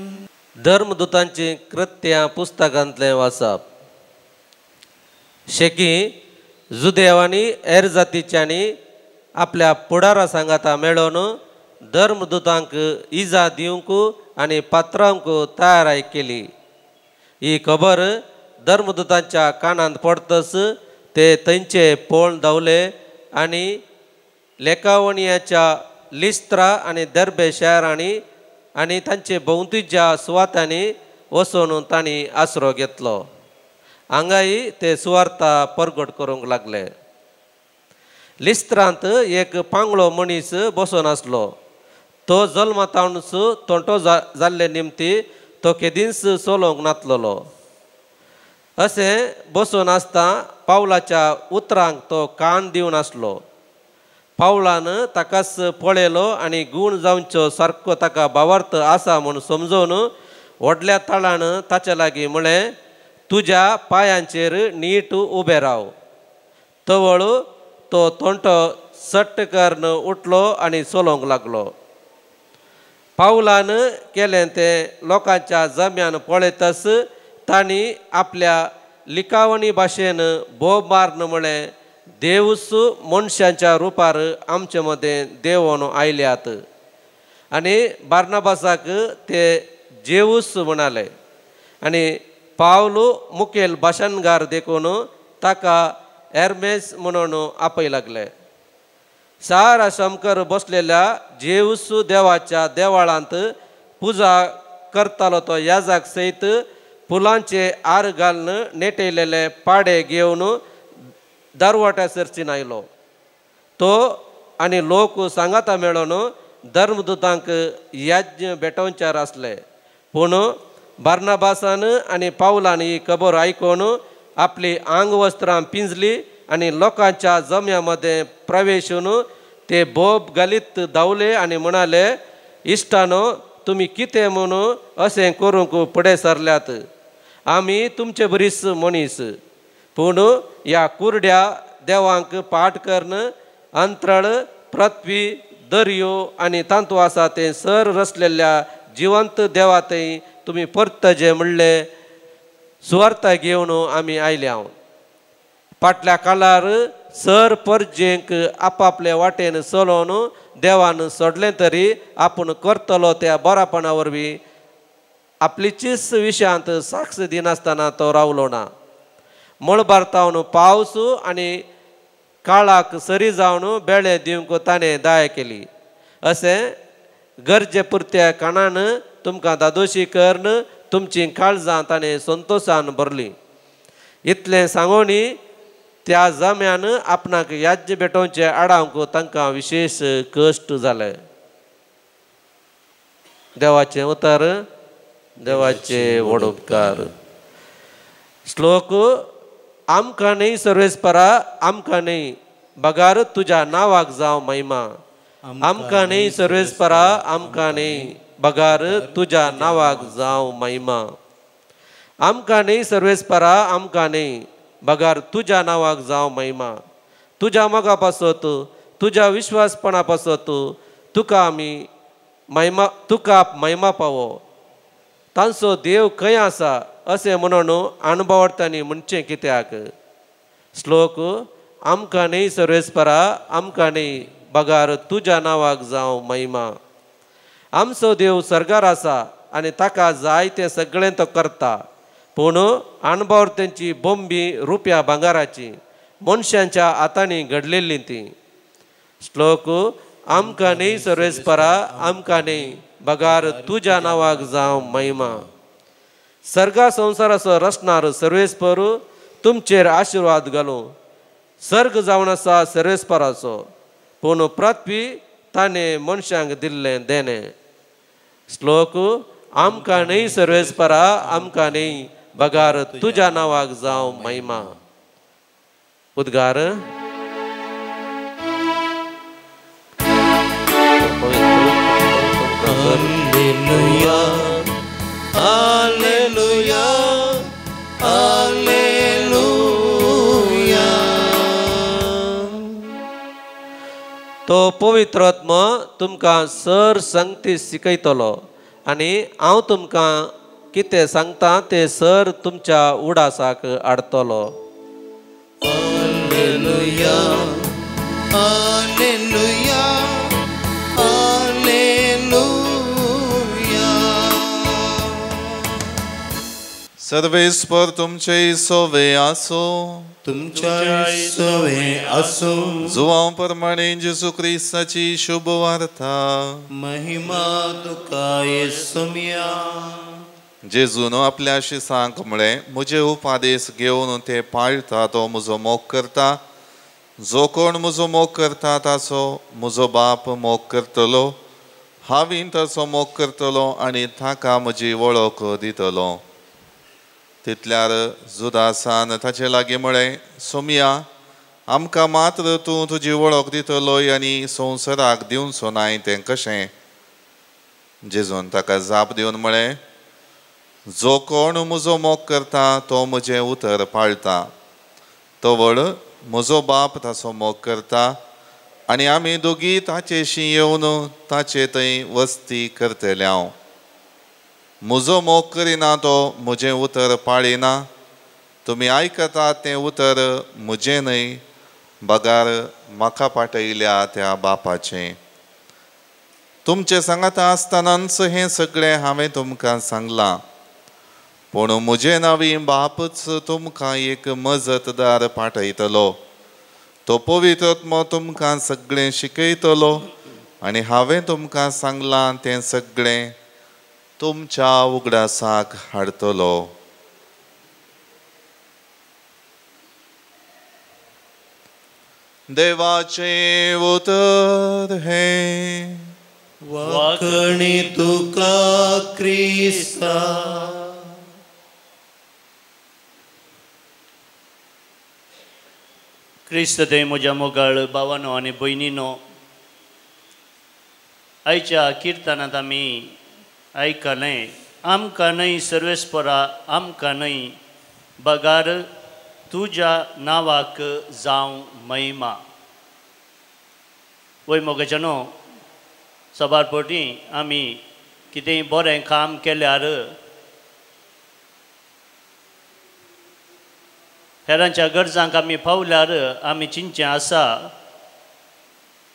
धर्मदूतांची कृत्यां पुस्तकांतलें वाचप. शेकी जुदेवांनी हेर जातीच्यांनी आपल्या पुडारा सांगाता मेळोवन धर्मदूतांक इजा दिवंक आनी पात्रांक तयाराय केली. ही खबर धर्मदूतांच्या कानांत पडतच ते थंयचे पळोवन धांवले आनी लेकावणियाच्या लिस्त्रा आनी दर्बे शारांनी आनी तांचे भोंवतीच्या सुवातांनी वचून तांणी आसरो घेतलो. हांगाय ते सुवार्ता परगट करूंक लागले. लिस्त्रांत एक पांगळो मनीस बसून आसलो. तो जल्मातावनच तोंटो जाल्ले निमती तो केदींच चलोवंक नातलेलो. अशें बसून आसता पावलाच्या उतरांक तो कान दिवन आसलो. पावलान ताकाच पळयलो आनी गूण जावचो सारको ताका भावार्थ आसा म्हूण समजून व्हडल्या ताळान ताचे लागीं म्हळें, तुज्या पांयांचेर नीट उबें राव. तवळ तो तोंटो सट्ट करून उठलो आनी चलोवंक लागलो. पावलान केलें तें लोकांच्या जम्यान पळयतच तांणी आपल्या लिकावणी भाशेन बोब मारून म्हळें, देवूच मनशांच्या रुपार आमचे मदें देवोन आयल्यात. आनी बार्नाबासाक ते जेवूस म्हणाले आनी पावलो मुखेल भाशणगार देखून ताका एर्मेस म्हणून आपय लागले. सारा शमकर बसलेल्या जेवूस देवाच्या देवाळांत पुजा करतालो तो याजाक सयत फुलांचे आर घालून नेटयलेले पाडे घेवन दरवट्या सरचीन आयलो. तो आनी लोक सांगाता मेळोन धर्मदूतांक याज्ञ भेटोवच्यार आसले. पूण बार्नाबासान आनी पावलान ही खबर आयकून आपली आंगवस्त्रां पिंजली आनी लोकांच्या जम्या मदें प्रवेशून ते बोब घालीत धांवले आनी म्हणाले, इश्टानो, तुमी कितें म्हणून अशें करूंक फुडें सरल्यात? आमी तुमचे बरीच मनीस, पूण ह्या कुरड्या देवांक पाठ करून अंतराळ, पृथ्वी, दर्यो आनी तांतू आसा तें सर रचलेल्या जिवंत देवा थंय तुमी परतजे म्हणले सुवार्ता घेवन आमी आयल्या. फाटल्या काळार सर परजेंक आपापले वाटेन चलोवन देवान सोडलें तरी आपूण करतलो त्या बरापणा वरवीं आपलीचीच विशयांत साक्ष दिनासतना तो रावलो ना. मळबार तावन पावस आनी काळाक सरी जावन बेळे दिवंक ताणें दया केली. अशें गरजे पुरत्या काणान तुमकां दादोशी करून तुमची काळजां ताणें संतोशान भरली. इतलें सांगोनी त्या जम्यान आपणाक याज्य भेटोवचे आडावंक तांकां विशेश कश्ट जाले. देवाचें उतर, देवाचे व्हड उपकार. श्लोक, आमकां न्ही सर्वेस्परा, आमकां न्ही बगार तुज्या नांवाक जावं महिमा. आमकां न्ही सर्वेस्परा, आमकां न्ही बगार तुज्या नांवाक जावं महिमा. आमकां न्ही सर्वेस्परा, आमकां न्ही बगार तुज्या नांवाक जावं महिमा. तुज्या मोगा पासत, तुज्या विश्वासपणा पासत तुका आमी महिमा, तुका महिमा पावो. तांचो देव खंय आसा अशें म्हणून अणभवतांनी म्हणचें कित्याक? श्लोक, आमकां न्ही सर्वेस्परा, आमकां न्ही बगार तुज्या नांवाक जावं महिमा. आमचो देव सर्गार आसा आनी ताका जाय तें सगळें तो करता. पूण अणभवत्यांची बोंबी रुपया भांगाराची मनशांच्या हातांनी घडलेली ती. श्लोक, आमकां न्ही सर्वेस्परा, आमकां न्ही बगार तुज्या नांवाक जावं महिमा. सर्गा संवसाराचो रचणार सर्वेस्पर तुमचेर आशिर्वाद घालूं. सर्ग जावन आसा सर्वेस्पराचो, पूण पृथ्वी ताणें मनशांक दिल्लें देणें. श्लोक, आमकां न्ही सर्वेस्परा, आमकां न्ही बगार तुज्या नांवाक जावं महिमा. उद्गार. Hallelujah, hallelujah, hallelujah. तो पवित्र आत्मा तुमकां सर संगती शिकयतलो आनी हांव तुमकां कितें सांगता तें सर तुमच्या उडासाक हाडटलो. Hallelujah, hallelujah, hallelujah. सर्वेस्पर तुमचे सोवे आसो, तुमच्या सोवे आसो. जुवांव प्रमाणे जेजू क्रिस्ताची शुभ वार्ता. महिमा तुका येसुमिया. जेजून आपल्या शिसांक म्हळें, म्हजे उपादेश घेवन ते पाळटा तो म्हजो मोग करता. जो कोण म्हजो मोग करता ताचो म्हजो बाप मोग करतलो, हांवें ताचो मोग करतलो आनी ताका म्हजी वळख दितलो. तितल्यार जुदासान ताचे लागीं म्हळें, सोमिया, आमकां मात्र तूं तुजी वळख दितलोय आनी संवसाराक दिवचो नाय तें कशें? जेजून ताका जाप दिवन म्हळें, जो कोण म्हजो मोग करता तो म्हजें उतर पाळटा. तवळ म्हजो बाप ताचो मोग करता आनी आमी दोगी ताचेशी येवन ताचे थंय वस्ती करतले. हांव म्हजो मोग करिना तो म्हजें उतर पाळिना. तुमी आयकतात तें उतर म्हजें न्हय, बगार म्हाका पाठयल्या त्या बापाचें. तुमचे सांगाता आसतनाच हें सगळें हांवें तुमकां सांगलां. पूण म्हजे नांवी बापूच तुमकां एक मजतदार पाठयतलो. तो पवित्र आत्मो तुमकां सगळें शिकयतलो आनी हांवें तुमकां सांगलां तें सगळें तुमच्या उगडासाक हाडटलो. देवाचें उतर हें. वाखणी तुका क्रिस्ता. क्रिस्त ते म्हज्या मोगाळ भावानो आनी भयणीनो, आयच्या किर्तनांत आमी आयकलें, आमकां न्हय सर्वेस्परा, आमकां न्हय बगार तुज्या नांवाक जावं महिमा. वय मोगाच्यानो, सबार पटी आमी कितेंय बरें काम केल्यार हेरांच्या गरजांक आमी पावल्यार आमी चिंतचें आसा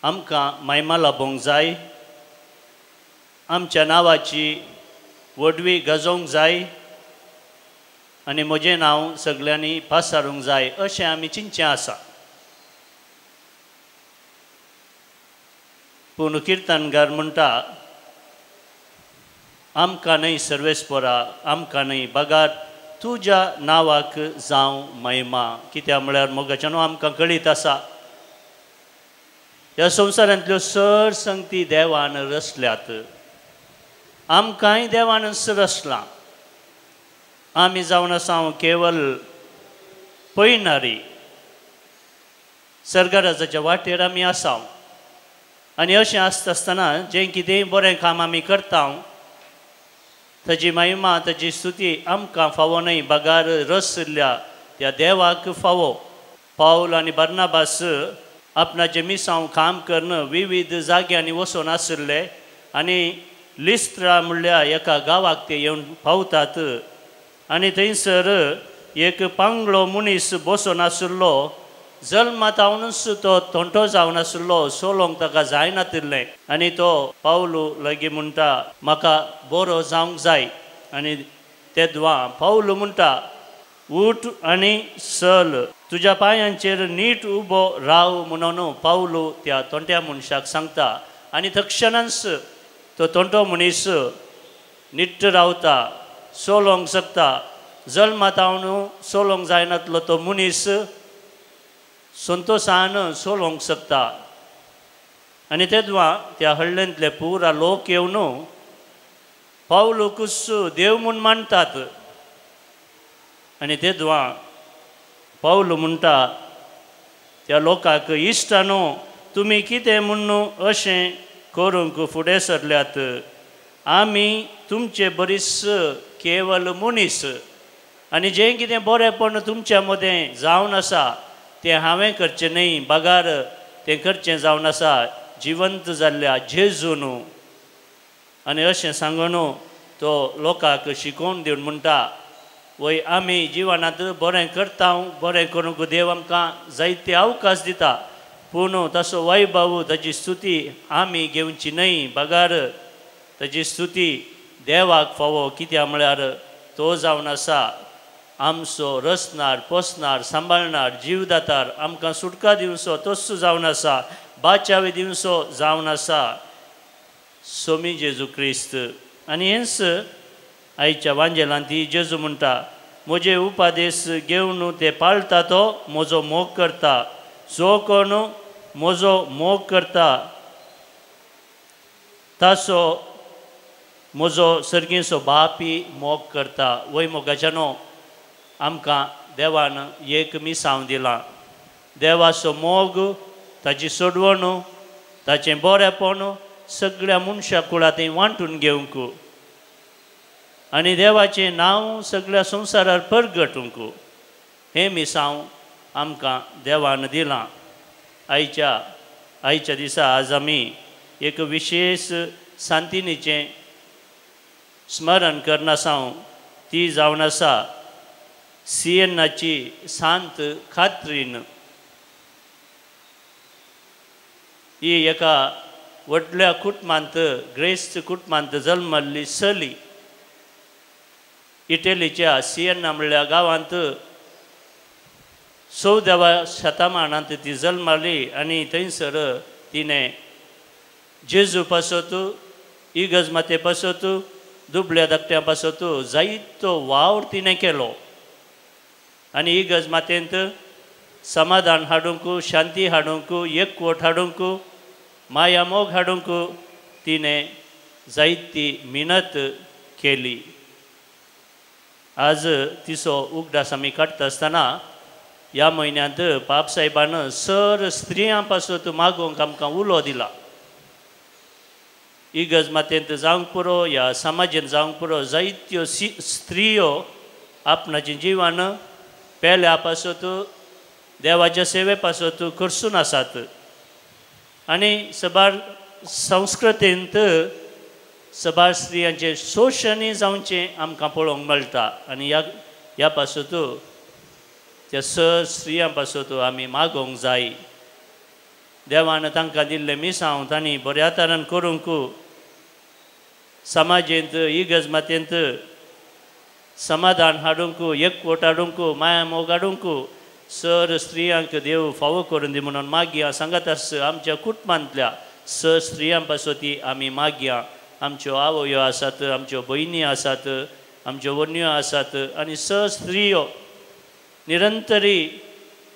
आमकां महिमा लाबोवंक जाय, आमच्या नांवाची व्हडवी गाजोवंक जाय आनी म्हजें नांव सगल्यांनी पासारूंक जाय अशें आमी चिंतचें आसा. पूण किर्तनकार म्हणटा, आमकां न्हय सर्वेस्परा, आमकां न्हय बगार तुज्या नांवाक जावं महिमा. कित्याक म्हळ्यार मोगाच्यानो आमकां कळीत आसा ह्या संवसारांतल्यो सर संगती देवान रचल्यात, आमकांय देवानच रचलां. आमी जावन आसा केवल पयणारी, सर्गराजाच्या वाटेर आमी आसा. आनी अशें आसता आसतना जें कितेंय बरें काम आमी करता ताजी महिमा, ताजी स्तुती आमकां फावो न्हय, बगार रचिल्ल्या त्या देवाक फावो. पावल आनी बार्नाबास आपणाचें मिसांव काम करून विविध जाग्यांनी वचून आशिल्ले आनी लिस्त्रा म्हणल्या एका गांवाक ते येवन पावतात आनी थंयसर एक पांगळो मनीस बसून आशिल्लो. जल्मात हांवूच तो तोंटो जावन आशिल्लो, सोलोंक ताका जायनातिल्लें. आनी तो पावलू लागीं म्हणटा, म्हाका बरो जावंक जाय. आनी तेदवा पावलू म्हणटा, उठ आनी चल, तुज्या पांयांचेर नीट उबो राव म्हणून पावलू त्या तोंट्या मनशाक सांगता. आनी तक्षणांच तो तोंटो मनीस नीट रावता, चलोवंक शकता. जल्मात हांव चलोवंक जायनातलो तो मनीस संतोशान चलोवंक शकता. आनी तेदवा त्या हळ्ळेंतले पुरा लोक येवन पावलूकूच देव म्हूण मानतात. आनी तेदवा पावलू म्हणटा त्या लोकांक, इश्टानो, तुमी कितें म्हूण अशें करूंक फुडें सरल्यात? आमी तुमचे बरीच केवल मनीस आनी जें कितें बरेंपण तुमच्या मदें जावन आसा तें हांवें करचें न्हय, बगार तें करचें जावन आसा जिवंत जाल्ल्या जेजून. आनी अशें सांगून तो लोकांक शिकोवन दिवन म्हणटा, वय आमी जिवनांत बरें करता, बरें करूंक देव आमकां जायते अवकाश दिता, पूण ताचो वैभव, ताजी स्तुती आमी घेवची न्हय, बगार ताजी स्तुती देवाक फावो. कित्याक म्हळ्यार तो जावन आसा आमचो रचणार, पोसणार, सांबाळणार, जीवदातार, आमकां सुटका दिवचो तोच जावन आसा, बाचावे दिवचो जावन आसा सोमी जेजू क्रिस्त. आनी हेंच आयच्या वांजेलांत ती जेजू म्हणटा, म्हजे उपादेश घेवन ते पाळटा तो म्हजो मोग करता, जो कोण म्हजो मोग करता ताचो म्हजो सर्गीचो बापी मोग करता. वय मोगाच्यानो, आमकां देवान एक मिसांव दिलां, देवाचो मोग, ताजी सोडवण, ताचें बरेंपण सगळ्या मनशा कुळां थंय वांटून घेवंक आनी देवाचें नांव सगळ्या संवसारार परगटूंक हें मिसांव आमकां देवान दिलां. आयच्या दिसा आज आमी एक विशेश सांतिनीचें स्मरण करनासांव, ती जावन आसा सियेनाची सांत खात्रीन. ही एका व्हडल्या कुटुंबांत ग्रेस्त कुटुंबांत जल्मल्ली चली इटलीच्या सियेना म्हणल्या गांवांत 14व्या शतमानांत ती जल्मली आनी थंयसर तिणें जेजू पासत इगर्ज माते पासत दुबळ्या धाकट्या पासत जायतो वावर तिणें केलो आनी इगर्ज मातेंत समाधान हाडूंक शांती हाडूंक एकवट हाडूंक माया मोग हाडूंक तिणें जायती मिनत केली. आज तिचो उगडास आमी काडटा आसतना ह्या म्हयन्यांत पापसाहेबान सर स्त्रियां पासत मागोवंक आमकां उलो दिला. इगर्ज मातेंत जावंक पुरो ह्या समाजेंत जावंक पुरो जायत्यो स्त्रियो आपणाचें जिवन पेल्या पासत देवाच्या सेवे पासत करसून आसात आनी सबार संस्कृतींत सबार स्त्रियांचें शोशणूय जावचें आमकां पळोवंक मेळटा आनी ह्या पासत त्या सर स्त्रियां पासत आमी मागोवंक जाय. देवान तांकां दिल्लें मिसांव तांणी बऱ्या तरान करूंक समाजेंत इगर्ज मातेंत समाधान हाडूंक एकवट हाडूंक माया मोग हाडूंक सर स्त्रियांक देव फावो करून दी म्हणून मागया. सांगत आस आमच्या कुटुंबांतल्या सर स्त्रियां पासत आमी मागया. आमच्यो आवयो आसात, आमच्यो भयणी आसात, आमच्यो व्हन्यो आसात आनी सर स्त्रियो निरंतरी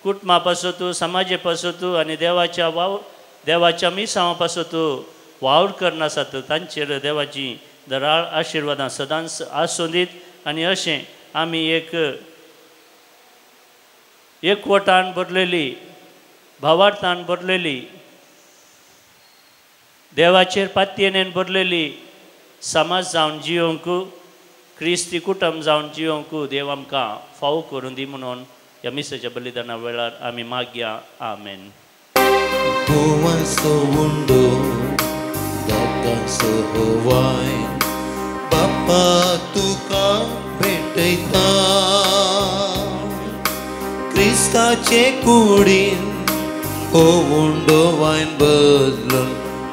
कुटुंबा पासत समाजे पासत आनी देवाच्या वावर देवाच्या मिसांवा पासत वावर करनासात तांचेर देवाची दराळ आशिर्वादां सदांच आसूं दीत आनी अशें आमी एक एकवटान भरलेली भावार्थान भरलेली देवाचेर पातयेन भरलेली समाज जावन जियोंक क्रिस्ती कुटुंब जावन जियोंक देव आमकां फावो करून दी म्हणून ह्या मिसाच्या बलिदाना वेळार आमी मागया. आमेन. बापा तुका भेटयता क्रिस्ताचे कुडीन हो उंडो वायन बदलून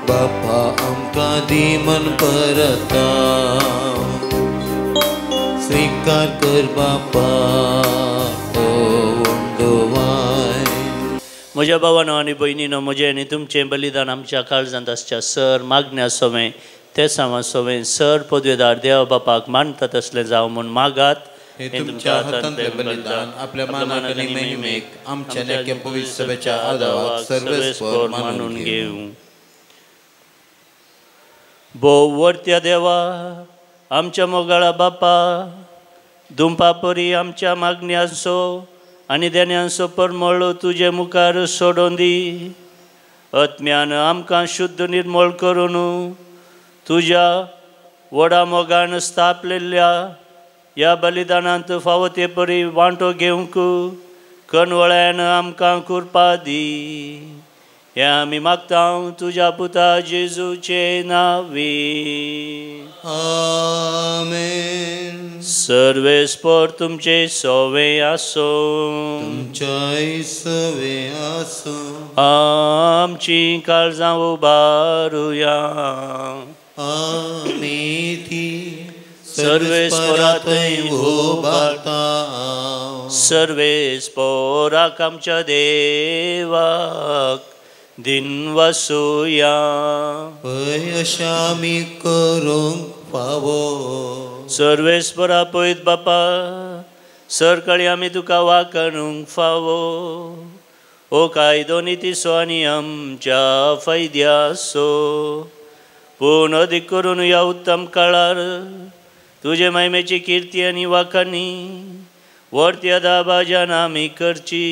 बापा आमकां दी मन परता स्वीकार कर बापा हो उंडो वायन. म्हज्या भावानो आनी भयणीनो म्हजें आनी तुमचें बलिदान आमच्या काळजांत आसच्या सर मागण्या सोवें तेसांवा सोवें सर पदवेदार देव बापाक मानता तसलें जावं म्हूण मागात. हे तुमच्या हातांतलें बलिदान आपल्या मानाक आनी महिमेक आमच्या नेक्या पवित्र सभेच्या आदावाक सर्वेस्पर मानून घेवं. भोव वरत्या देवा आमच्या मोगाळा बापा दुंपापरी आमच्या मागण्यांचो आनी देण्यांचो परमळ तुजे मुखार सोडून दी. आत्म्यान आमकां शुद्ध निर्मळ करून तुज्या व्हडा मोगान स्थापलेल्या ह्या बलिदानांत फावो ते परी वांटो घेवंक कणवळ्यान आमकां कृपा दी. हें आमी मागता तुज्या पुता जेजूचे नांवी. आमेन. सर्वेस्पर तुमचे सवे आसूं तुमच्याय सवे आसूं. आमची काळजां उबारुया आमी ती सर्वेस्पराथंय उबारता. सर्वेस्पराक आमच्या देवाक दिनवासुया. पळय अशें आमी करूंक फावो. सर्वेस्परा पळयत बापा सरकाळी आमी तुका वाकाणूंक फावो. ओ कायदो नितीचो आनी आमच्या फायद्याचो पूण अदीक करून ह्या उत्तम काळार तुजे महिमेची किर्ती आनी वाखाणी वरत्या दाबाजान आमी करची.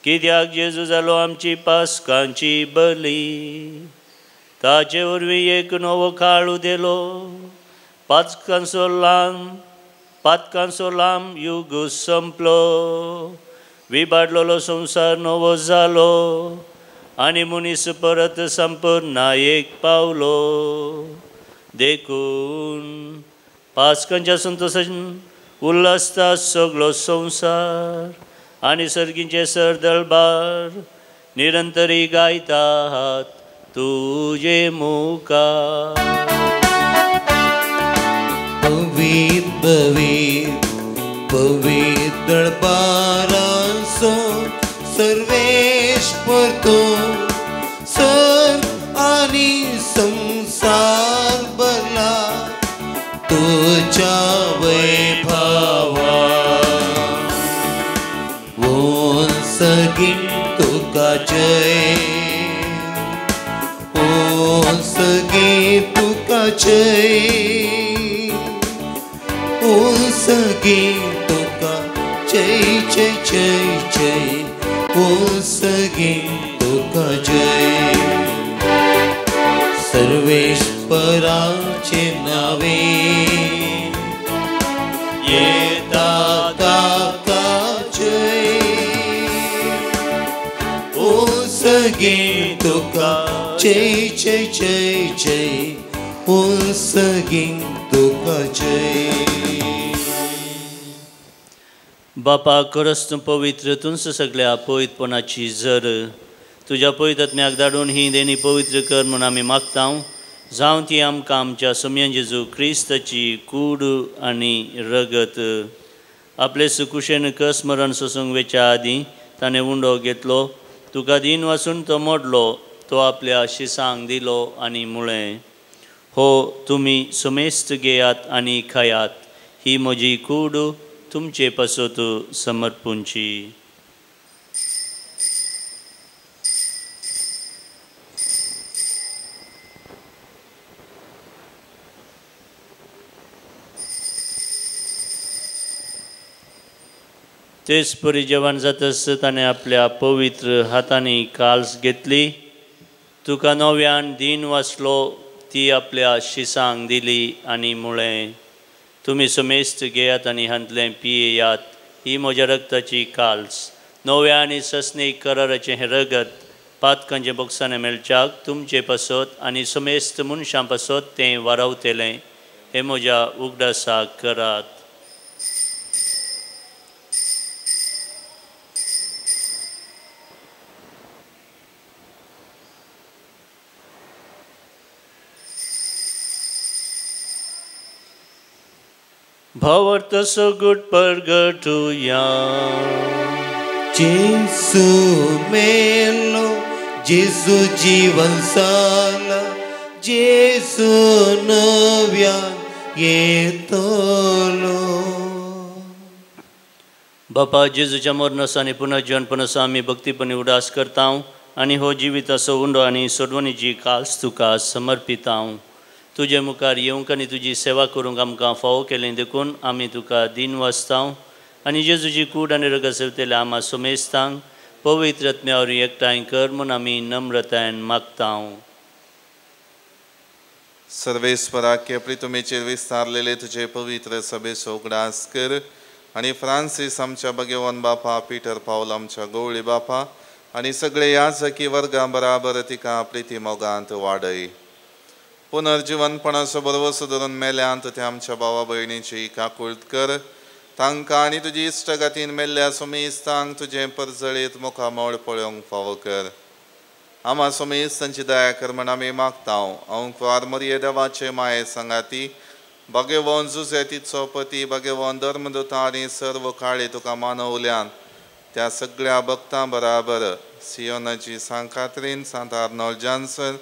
कित्याक जेजू जालो आमची पासकांची बली ताचे वरवीं एक नवो काळ उदेलो. पातकांचो लांब युग संपलो विबाडलेलो संवसार नवो जालो आनी मनीस परत संपूर्णायेक पावलो. देखून पासकांच्या संतोशान उल्हासता सगळो संवसार आनी सर्गींचे सरदळबार निरंतरी गायतात तुजे मुखार. पवित्र पवित्र पवित्र दरबाराचो सर्वेश्वर तूं, सर आनी संसार भरला तुज्या वैभवा. सगीं तुका जय, ओ सगीं तुका जय, ओ सगीं तुका जय जय जय जय, ओ सगीं तुका जय. सर्वेश्वराचे नावे येता ताका जय, सगीं तुका जय जय जय जय, ओ सगीं तुका जय. बापा खरंच तूं पवित्र, तूंच सगळ्या पवित्रपणाची जर. तुज्या पवित्र आत्म्याक धाडून ही देणी पवित्र कर म्हूण आमी मागता. जावं ती आमकां आमच्या सोमयान जेजू क्रिस्ताची कूड आनी रगत. आपले सुकुशेन कस मरण सोसूंक वेच्या आदीं ताणें उंडो घेतलो, तुका दीन वासून तो मोडलो, तो आपल्या शिसांक दिलो आनी म्हळें, हो तुमी समेस्त घेयात आनी खायात, ही म्हजी कूड तुमचे पासत समर्पूंची. तेच परी जेवण जातस ताणें आपल्या पवित्र हातांनी काल्स घेतली, तुका नव्यान दीन वाचलो, ती आपल्या शिसांक दिली आनी म्हळें, तुमी समेस्त घेयात आनी हांतलें पियेयात, ही म्हज्या रक्ताची काल्स, नव्या आनी सस्नीक कराराचें हें रगत पातकांचें बोगसाणें मेळच्याक तुमचे पासत आनी समेस्त मनशां पासत तें वारावतलें. हें म्हज्या उगडासाक करात. भावार्थ सगुट परगटुया. जेसू मेलो, जेसू जीवन साला, जेसू नव्यान येतलो. बापा जेजूच्या मरणाचो आनी पुनर्जीवनपणाचो आमी भक्तीपणी उडास करता आनी हो जिविताचो उंडो आनी सोडवणीची काल्स तुका समर्पिता. तुजे मुखार येवंक आनी तुजी सेवा करूंक आमकां फावो केलें देखून आमी तुका दीन वाचता आनी जेजूची कूड आनी रगत सेवतल्या आमा सोमेस्तांक पवित्र आत्म्या वरवीं एकठांय कर म्हूण आमी नम्रतायेन मागता. सर्वेस्पराक प्रितुमेचेर विस्तारलेले तुजे पवित्र सभेचो उगडास कर आनी फ्रांसीस आमच्या भगवान बापा, पीटर पावल आमच्या गवळी बापा आनी सगळे याजकी वर्गां बराबर तिका प्रिती मोगांत वाडय. पुनर्जीवनपणाचो भरवसो धरून मेल्यांत ते आमच्या भावा भयणीची काकुळट कर, तांकां आनी तुजी इश्टगातीन मेल्ल्या सोमेस्तांक तुजें परजळीत मुखामळ पळोवंक फावो कर. आमा सोमेस्तांची दया कर म्हण आमी मागता. अंकवार मरिये देवाचे माये सांगाती भगवान जुजे तिचो पती भगवान धर्मदूता आनी सर्व काळे तुका मानवल्यान त्या सगळ्या भक्तां बराबर सियोनाची सांत कात्रीन, सांत आर्नोल्ड जॉन्सन,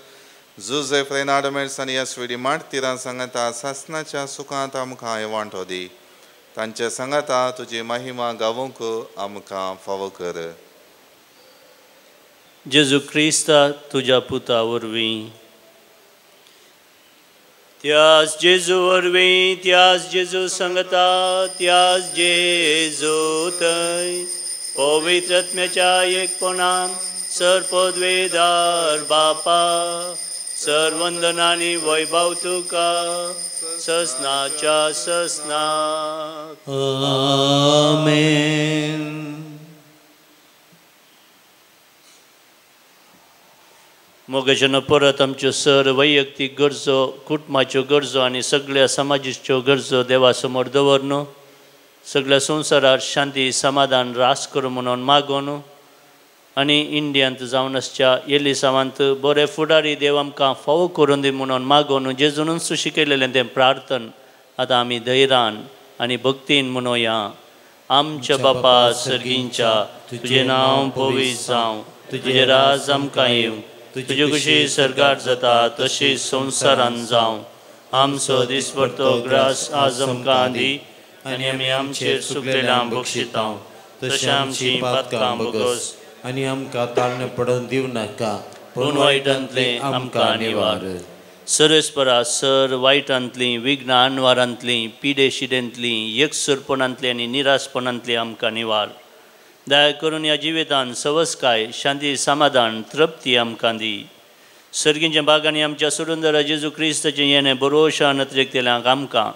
जुजे फ्रेनाडो मेर्स आनी एस.वी.डी. मार्तिरां सांगाता सासनाच्या सुखांत आमकां हें वांटो दी. तांचे सांगाता तुजी महिमा गावूंक आमकां फावो कर. जेजू क्रिस्ता तुज्या पुता वरवीं, त्याच जेजू वरवीं, त्याच जेजू सांगता, त्याच जेजू थंय पवित्र आत्म्याच्या एकपणान सर्पद्वेदार बापा सर्वंदनानी वैभव तुका ससनाच्या ससनाक. आमेन. मोगाच्यान परत आमच्यो सर वैयक्तीक गरजो, कुटुंबाच्यो गरजो आनी सगळ्या समाजाच्यो गरजो देवा समोर दवर सगळ्या संवसारार शांती समाधान रास करूं म्हणून मागोन आनी इंडियांत जावन आसच्या एलिसावांत बरे फुडारी देव आमकां फावो करून दी म्हणून मागोवन जेजूनच शिकयलेलें तें प्रार्थन आतां आमी धैर्यान आनी भक्तीन म्हणोया. आमच्या बापा सर्गींच्या, तुजें नांव पवित्र जावं, तुजें राज आमकां येवं, तुजे कुशी सरकार जाता तशी संवसारान जावं. आमचो दिसपडतो ग्रास आज आमकां दी आनी आमी आमचेर चुकलेल्यां बक्षिता तशें आमची पातकां बगस आनी आमकां ताळणे पडून दिवं नाका, पूण वायटांतलें आमकां निवार. सर्वेस्परा सर वायटांतलीं, विघ्न अनवारांतलीं, पिडे शिडेंतलीं, एकसुरपणांतलीं आनी निराशपणांतलीं आमकां निवार. दया करून ह्या जिवितान सवसकाय, शांती, समाधान, तृप्ती आमकां दी. सर्गींच्या बागांनी आमच्या सुरुंदरा जेजू क्रिस्ताचें येणें बरोशान अतिरिक्तेल्यांक आमकां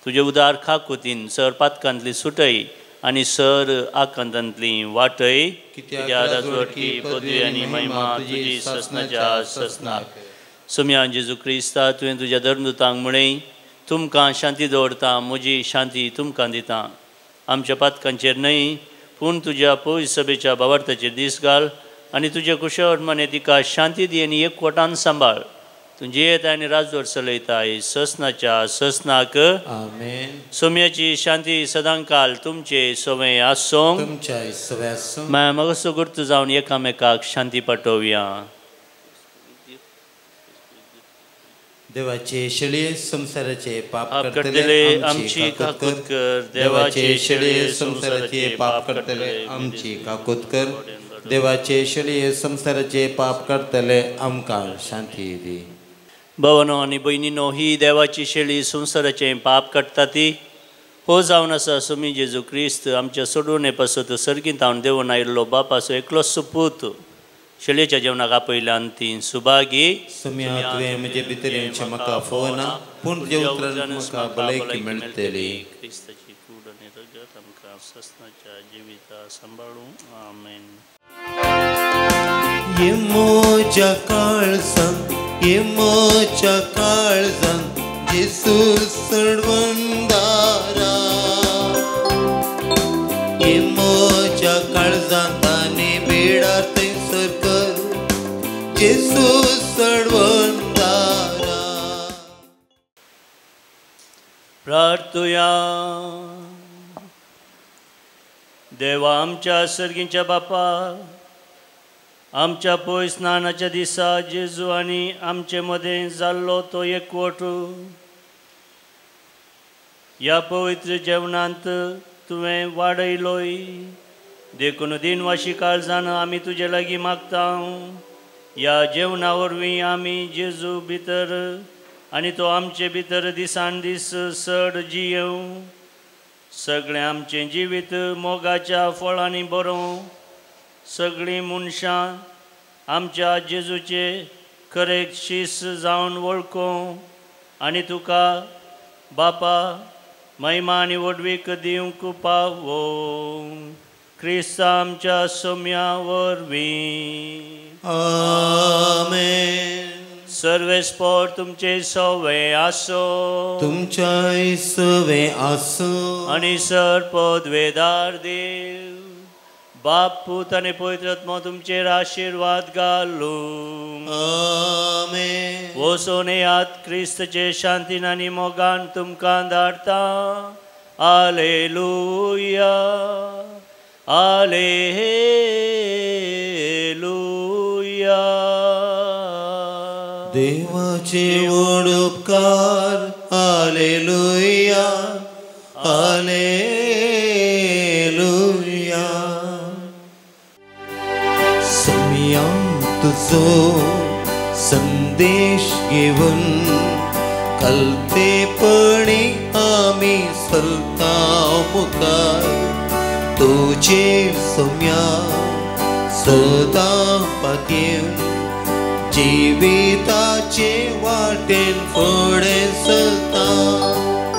तुजे उदार खाकुतीन सर पातकांतली सुटय आनी सर आकांतांतली वाटय. कित्याक राजवटकी पदवी आनी महिमा तुजी ससनाच्या ससनाक. सोम्या जेजू क्रिस्ता, तुवें तुज्या धर्मदूतांक म्हळें, तुमकां शांती दवरता, म्हजी शांती तुमकां दिता. आमच्या पातकांचेर न्हय पूण तुज्या पवित्र सभेच्या भावार्थाचेर दीस घाल आनी तुज्या कुशळ मने तिका शांती दी आनी एकवटान सांबाळ. तूं जियेताय आनी राजवट चलयताय ससनाच्या ससनाक. आमेन. सोम्याची शांती सदांकाल तुमचे सवय आसूं. तुमच्या सवय आसूं. माया मगसो गुर्त जावन एकामेकाक शांती पाठोवया. देवाचे शेळये संवसाराचे पाप करतले आमची काकूत कर. देवाचे शेळये संवसाराचे पाप करतले आमची काकूत कर. देवाचे शेळये संवसाराचे पाप करतले आमकां शांती दी. भावानो आनी भयणीनो, ही देवाची शेळी संवसाराचें पाप काडटा ती हो जावन आसा सोमी जेजू क्रिस्त आमच्या सोडून पासत सर्गींत हांव देवून आयिल्लो बापाचो एकलोच पूत. शेळयेच्या जेवणाक आपयल्यान ती सुभागी. सोम्या, तुवें म्हजे भितर येवचें म्हाका फावना, पूण तुज्या उतरान म्हाका भलायकी मेळटली. क्रिस्ताची कूड आनी रगत आमकां ससनाच्या जिविता सांबाळूं. आमेन. ये म्हज्या काळजान, ये म्हज्या काळजान जेजू सडवंदारा. ये म्हज्या काळजान ताणें बेडार थंयसर कर जेजू सडवंदारा. प्रार्थुया. देवा आमच्या सर्गींच्या बापा, आमच्या पयस स्नानाच्या दिसा जेजू आनी आमचे मदें जाल्लो तो एकवट ह्या पवित्र जेवणांत तुवें वाडयलोय. देखून दिनवाशी काळजान आमी तुजे लागीं मागता. ह्या जेवणा वरवीं आमी जेजू भितर आनी तो आमचे भितर दिसान दीस चड जियेवं. सगळें आमचें जिवीत मोगाच्या फळांनी बरोवं. सगळीं मनशां आमच्या जेजूचे खरे शीस जावन वळखूं आनी तुका बापा महिमा आनी व्हडवीक दिवंक पावो. क्रिस्त आमच्या सोम्या वरवीं. आमेन. सर्वेस्पर तुमचे सवे आसो. तुमच्याय सवे आसो. आनी सर पदवेदार देव बाप पूत आनी पवित्र आत्मो तुमचेर आशिर्वाद घालूं. आमेन. वचून येयात, क्रिस्तचे शांतीन आनी मोगान तुमकां धाडटा. आलेलुया, आलेलुया. देवाचे व्हड उपकार. आलेलुया, आलेलुया. सोम्या तुजो संदेश घेवन कलतेपणी आमी चलता मुखार. तुजेर सोम्या सदां पातयेवन जिविताचे वाटेन फुडें चलता.